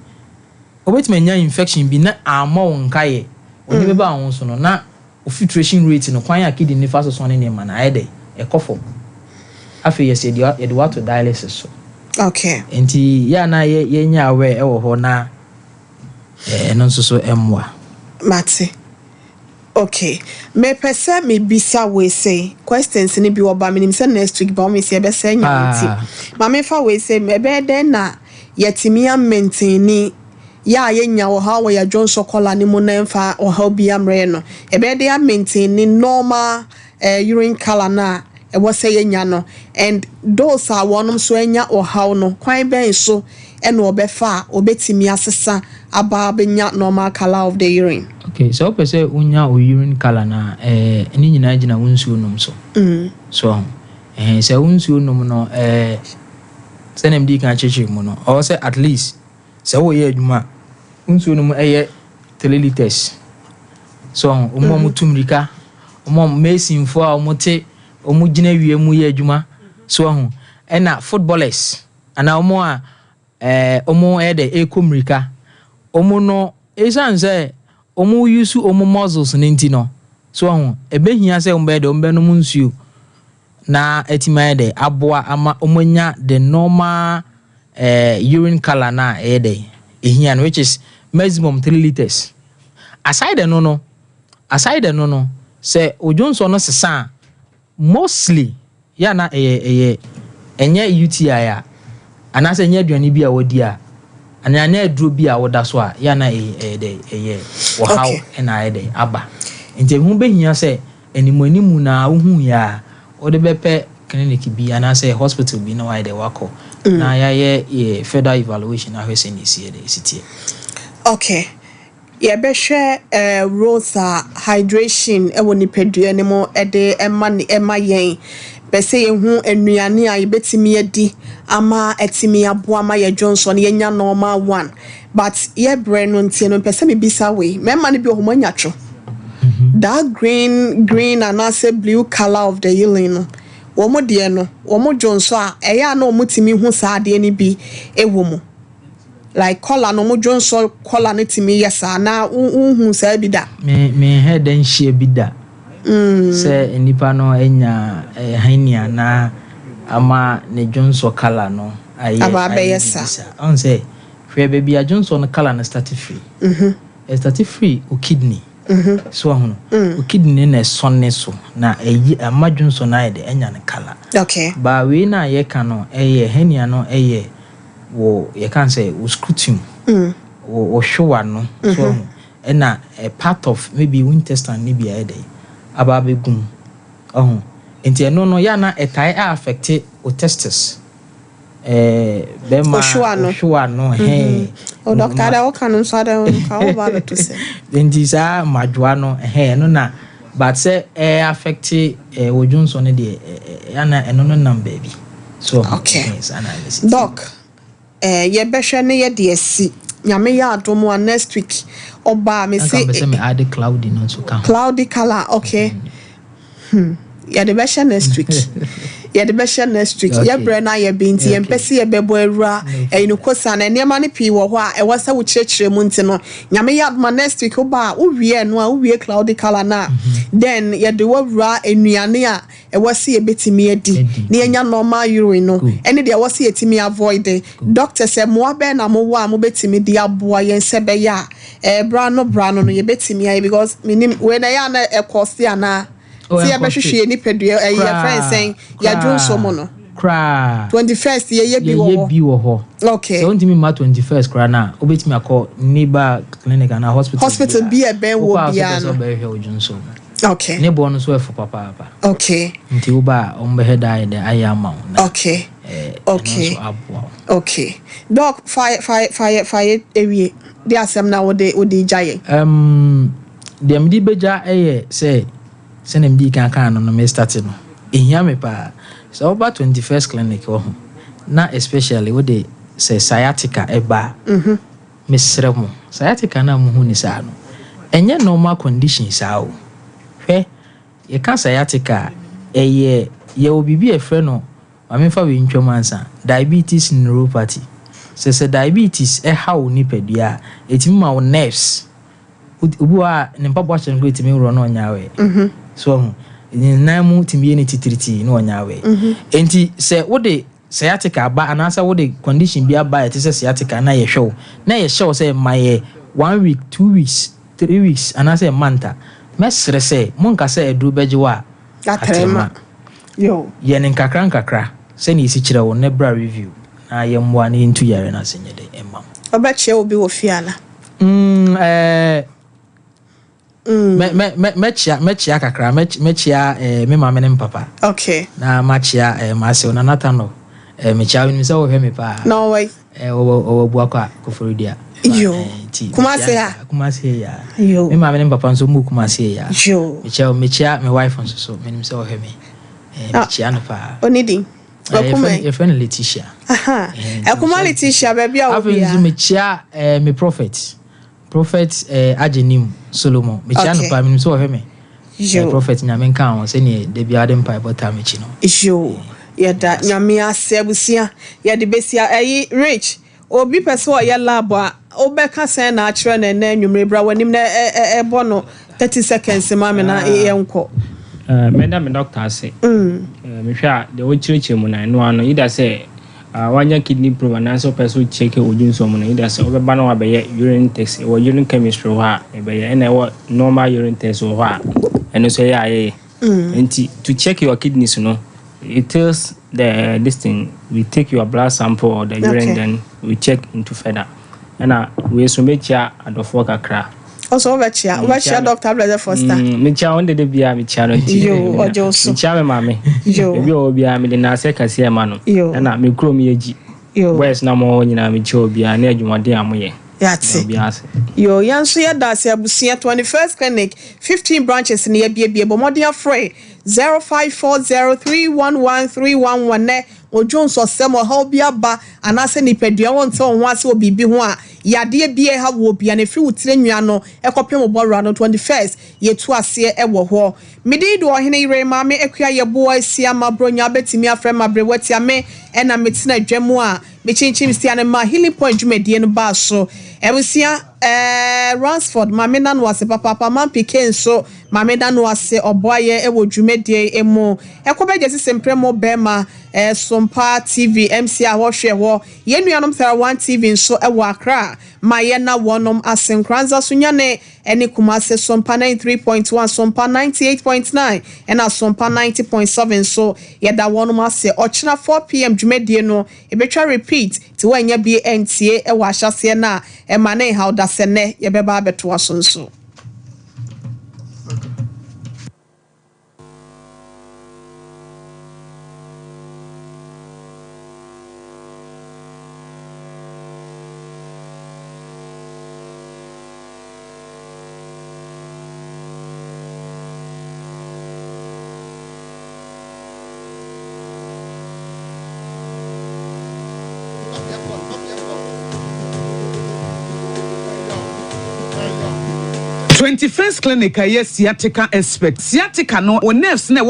Wobɛtumi anya infection bi na ammɔ wo nkaeɛ, wɔde bɛba wo so no, na o filtration rate no, kwan a kidney nifa so sɔn ne nneɛma no ayɛ dɛ ɛkɔ fam. Afei yɛsɛ yɛde wato dialysis so. Nti yɛ a na yɛnya aware ɛwɔ hɔ na ɛno nso so ɛmmoa. Mate. Okay, mepɛ sɛ mebisa wei sɛ questions no bi wɔ ba. Menim sɛ next week ba wɔn si ɛbɛsɛ nya wo nti ma mefa wei sɛ, ɛbɛyɛ dɛn na yɛtumi amaintain yɛ a yɛnya ɔhaw wɔ yɛ dwonsɔ colour ne mu na mfa ɔhaw bi ammerɛ no? Ɛbɛyɛ dɛn amaintain normal urine colour no a ɛwɔ sɛ yɛnya no? And those a wɔnom nso anya ɔhaw no, kwan bɛn so ɛna ɔbɛfa a ɔbɛtumi asesa aba abɛnya normal colour of the urine? Okay, sɛ wopɛ sɛ wonya wo urine colour no a, ne nyinaa gyina wo nsuo nom so. So sɛ wo nsuo nom no, sɛnea mede kan kyerɛkyerɛ mu no, ɔwɔ sɛ at least sɛ woyɛ adwuma a, wo nsuo nom ɛyɛ 3 litres. So ɔmo a ɔmo tu mmirika, ɔmo a masonfoɔ a ɔmo te, ɔmo gyina wie mu yɛ adwuma so ɔho, ɛna footballers anaa ɔmo a ɔmo ɛyɛ dɛ ɛkɔ mmirika, ɔmo no, ɛsiane sɛ ɔmo use ɔmo muscles ne nti no so ɔho, ɛbɛhia sɛ ɔmo bɛyɛ dɛ ɔmo bɛnom nsuo na ɛtumi ayɛ dɛ aboa ama ɔmo anya the normal urine colour na ɛyɛ dɛ ehia no, which is maximum 3 litres. Aside no, aside no, sɛ odwonsɔ no sesa a, mostly yɛ na ɛyɛ ɛnyɛ UTI a, anaasɛ ɛnyɛ aduane bi a wɔdi a, anaa ɛnyɛ aduro bi a wɔda so a, yɛ na ɛyɛ dɛ ɛyɛ ɔhaw ɛna ayɛ dɛ aba. Nti ɛho bɛhia sɛ animu na wohu yɛ a, wɔde bɛpɛ clinic bi anaasɛ hospital bi na wayɛ dɛ wakɔ na yɛayɛ yɛ further evaluation ahwɛ sɛ ne esi yɛ dɛ esi teɛ. Okay, yɛbɛhwɛ roles a hydration ɛwɔ nipadua no mu ɛde ɛma ne ɛma yɛn. Pɛ sɛ yɛhu nnuane a yɛbɛtumi adi ama ɛtumi aboa ma yɛ dwonsɔ no yɛnya normal one, but yɛbrɛ no nti no, mpɛ sɛ mebisa wei. Mmarima no bi wɔ hɔ, ɔmo anya two, that green green anaasɛ blue colour of the urine no, wɔn deɛ no, wɔn dwonsɔ a, ɛyɛ a na wɔn tumi hu saa adeɛ no bi ɛwɔ mu, like colour no, wɔn dwonsɔ colour no tumi yɛ saa na wohu saa bi da? Me nhɛ dɛ nhyia bi da sɛ nipa no anya hernia na ama ne dwonsɔ colour no ayɛ aba abɛyɛ ayɛ saa. biribi saa. Ɔn sɛ hwɛ baabi a dwonsɔ no colour no start firi. Ɛstart firi o kidney so, ɔho no, o kidney na ɛsɔne so na ɛyi ama dwonsɔ no ayɛ dɛ ɛnya ne colour. Ba wei na yɛka no, ɛyɛ hernia no, ɛyɛ wɔ yɛka sɛ wo scrotum, wo hwewa no so, ɔho, ɛna a part of maybe wo intestine ne bi ayɛ dɛ aba abɛgum, ɔho. Nti ɛno no yɛ na ɛtae a affect wo testis, bɛrima. Ohwewa no. Ohwewa no, hɛn. O doctor, ada woka no nso, ada nka wo ba bɛto sɛ Nti saa mmadwoa no, ɛhɛn, ɛno na, but sɛ ɛyɛ affect wɔ dwonsɔ no deɛ, ɛna ɛno no nam baabi so. Okay. Ɛhɛn, saa na ɛsi. Doc, yɛbɛhwɛ ne yɛde asi. Nyame yɛ adom a, next week ɔbaa me anka se mpɛ sɛ me ade cloudy no nso ka ho. Cloudy colour, okay. Yɛde bɛhyɛ next week. Yɛde bɛhyɛ next week. Yɛbrɛ no ayɛ bi nti yɛmpɛ sɛ yɛbɛbɔ awura ɛyi no kosa na nneɛma no pii wɔ hɔ a ɛwɔ sɛ wokyerɛkyerɛ mu, nti no Nyame yɛ adoma, next week woba a, wowie no a, wowie cloudy colour no a, then yɛde wawura nnuane a ɛwɔ sɛ yɛbɛtumi adi na yɛnya normal urine no, ɛne deɛ ɛwɔ sɛ yɛtumi avoid. Doctor, sɛ mmoa bɛɛ na mowɔ a mobɛtumi de aboa yɛn sɛ bɛyɛ a ɛɛ bra no yɛbɛtumi ayɛ, because menim wei na ɛyɛ a na ɛkɔ se anaa sɛ yɛbɛhwehwɛ yɛ nipadua, ɛyɛ yɛfrɛ nsɛn yɛadwo nso mu no. Koraa. 21st yɛyɛ bi wɔ Yɛyɛ hɔ. Bi wɔ hɔ. Sɛ wontumi mma 21st koraa no a, wobɛtumi akɔ neighbor clinic anaa hospital. Hospital bi a ɛbɛn wɔ Wokɔ a, biara sɛ no. wobɛhwɛ wo dwonso mu. Ne boɔ no nso ɛfo papaapa. Nti woba a, ɔmbɛhwɛ da ayɛ dɛ ayɛ ama wo na ɛno nso aboa wo. Okay, Doc, fa fa fa yɛ fa yɛ ewie de asɛm na wode gya yɛ. Deɛ mede bɛgya yɛ sɛ, sɛnea mede kan kan no, me start no, ɛhia me paa sɛ woba 21st Clinic wɔ ho na especially wode sɛ sciatica ɛba a, mesrɛ mo, sciatica no a mohu ne saa no, ɛnyɛ normal condition saa o. Hwɛ, yɛka sciatica a, ɛyɛ yɛwɔ biribi a yɛfrɛ no, maame, wei ntwam ansa, diabetes neuropathy. Sɛ diabetes ɛha wo nipadua a, ɛtumi ma wo nerves, obi wɔ a ne mpaboa hyɛ no koraa, ɛtumi worɔ na ɔnya awɛ so ɔho ne nan mu tumi yɛ ne titiritii na ɔnya awɛ. Enti sɛ wode sciatica aba anaasɛ wode condition bi aba a ɛte sɛ sciatica na yɛhwɛ wo na yɛhyɛ wo sɛ ma yɛ one week, 2 weeks, 3 weeks anaasɛ month a, mɛsrɛ sɛ monka sɛ aduro bɛgye wo a. Atrɛma yo. Yɛ ne nkakra nkakra sɛnea ɛsi kyerɛ wo ne bra review na yɛmmoa na yɛntu yare no ase nyɛ dɛ ɛma wo. Ɔbɛkyerɛ obi wɔ fie ana? Mɛkyia kakra, mɛkyia me maame ne me papa. Na makyia maasew na Natano, mekyia wo, nim sɛ wohwɛ me paa. Na ɔwɔ yi? Ɔwɔ Buakɔ a Koforidua. Yo. Kumase ha? Kumase ya. Yo. Me maame ne me papa nso mu Kumase ya. Yo. Mekyia mekyia me wife nso so, menim sɛ ɔhwɛ me. Mekyia no paa. Oni din? Yɛfrɛ no Letitia. Ɛkuma Letitia, baabi a Afei obi nso a. mekyia me prophet Agyenim Solomon, mekyia no paa, menim sɛ ɔhwɛ me. Yo. Prophet, Nyame nka ho sɛneɛ da biara de mpaebɔ taa m'akyi no. Yo, yɛda Nyame ase. Abusua, yɛde besia ɛyi rich obi pɛ sɛ ɔyɛ lab a, wobɛka sɛn na akyerɛ no ɛnɛ anwummere? Bra w'anim na ɛbɔ no 30 seconds ma me na yɛnkɔ. Mɛda me doctor ase. Mehwɛ a, deɛ wɔkyerɛkyerɛ mu no, ɛno ano either sɛ wanya kidney problem anaasɛ wopɛ sɛ wokyɛke wo dwonsɔ mu no, either sɛ wobɛba na wabɛyɛ urine test. Ɛwɔ urine chemistry hɔ a ɛbɛyɛ, ɛna ɛwɔ normal urine test wɔ hɔ a ɛno nso ɛyɛ a yɛyɛ. Nti to check your kidneys no, it tells the this thing, we take your blood sample or the urine, then we check into further. Ɛna wei so mɛkyia adɔfoɔ kakra. Ɔsɛ wobɛkyia Dr. Blessed Foster. Mekyia wɔn dede bia, mekyia no nti. Yo, ɔgye wo so. Mekyia me maame. Yo. Ebi wɔ hɔ biara, mede n'ase kɛseɛ ma no. Yo. Ɛna me kurom yɛ gyi. Yo. Boys na mo nyinaa, mekyia obiara ne adwumaden a moyɛ. Yɛate. Obiara ase. Yo, yɛn nso yɛda ase. Abusua, 21st Clinic 15 branches ne yɛbiebie. Bɔ mmɔden afrɛ 0540311311 nɛ odwo nsɔsɛm ɔhaw bi aba anaasɛ nipadua wɔn nte wɔn ho ase wɔ biribi ho a, yadeɛ bi ɛha wɔ bia na efiri wo tiri nwia no ɛkɔpem wo bɔwura no, 21st yɛtu aseɛ ɛwɔ hɔ. Mede do ɔhene yere Maame Akua Yɛboa esi ama Bronya, bɛtumi afrɛ ma bere watia me, ɛna metena dwa mu a mekyinkyim sia no ma Healing Point dwumadie no baa so. Abusua, Ransford, maame na no ase papaapa. Mampi Ke nso, maame da no ase, ɔboa yɛ ɛwɔ dwumadie mu. Ɛkɔ bɛgye sisi mprɛmo bɛrima Sompa TV MC a wɔhwɛ hɔ, yɛn nuanom Thara One TV nso ɛwɔ Accra, ma yɛn na wɔnom ase Nkranza so nyane ɛne Kumase Sompa 93.1, Sompa 98.9 ɛna Sompa 90.7 so, yɛda wɔnom ase. Ɔkyena 4 p.m. dwumadie no ebetwa repeat, ti wɔanya bi ntie ɛwɔ ahyɛseɛ no a, ɛma ne nhaw da sɛ nnɛ yɛbɛba abɛtoa so nso. 21st Clinic a ɛyɛ sciatica expert. Sciatica no, wo nerves na ɛwɔ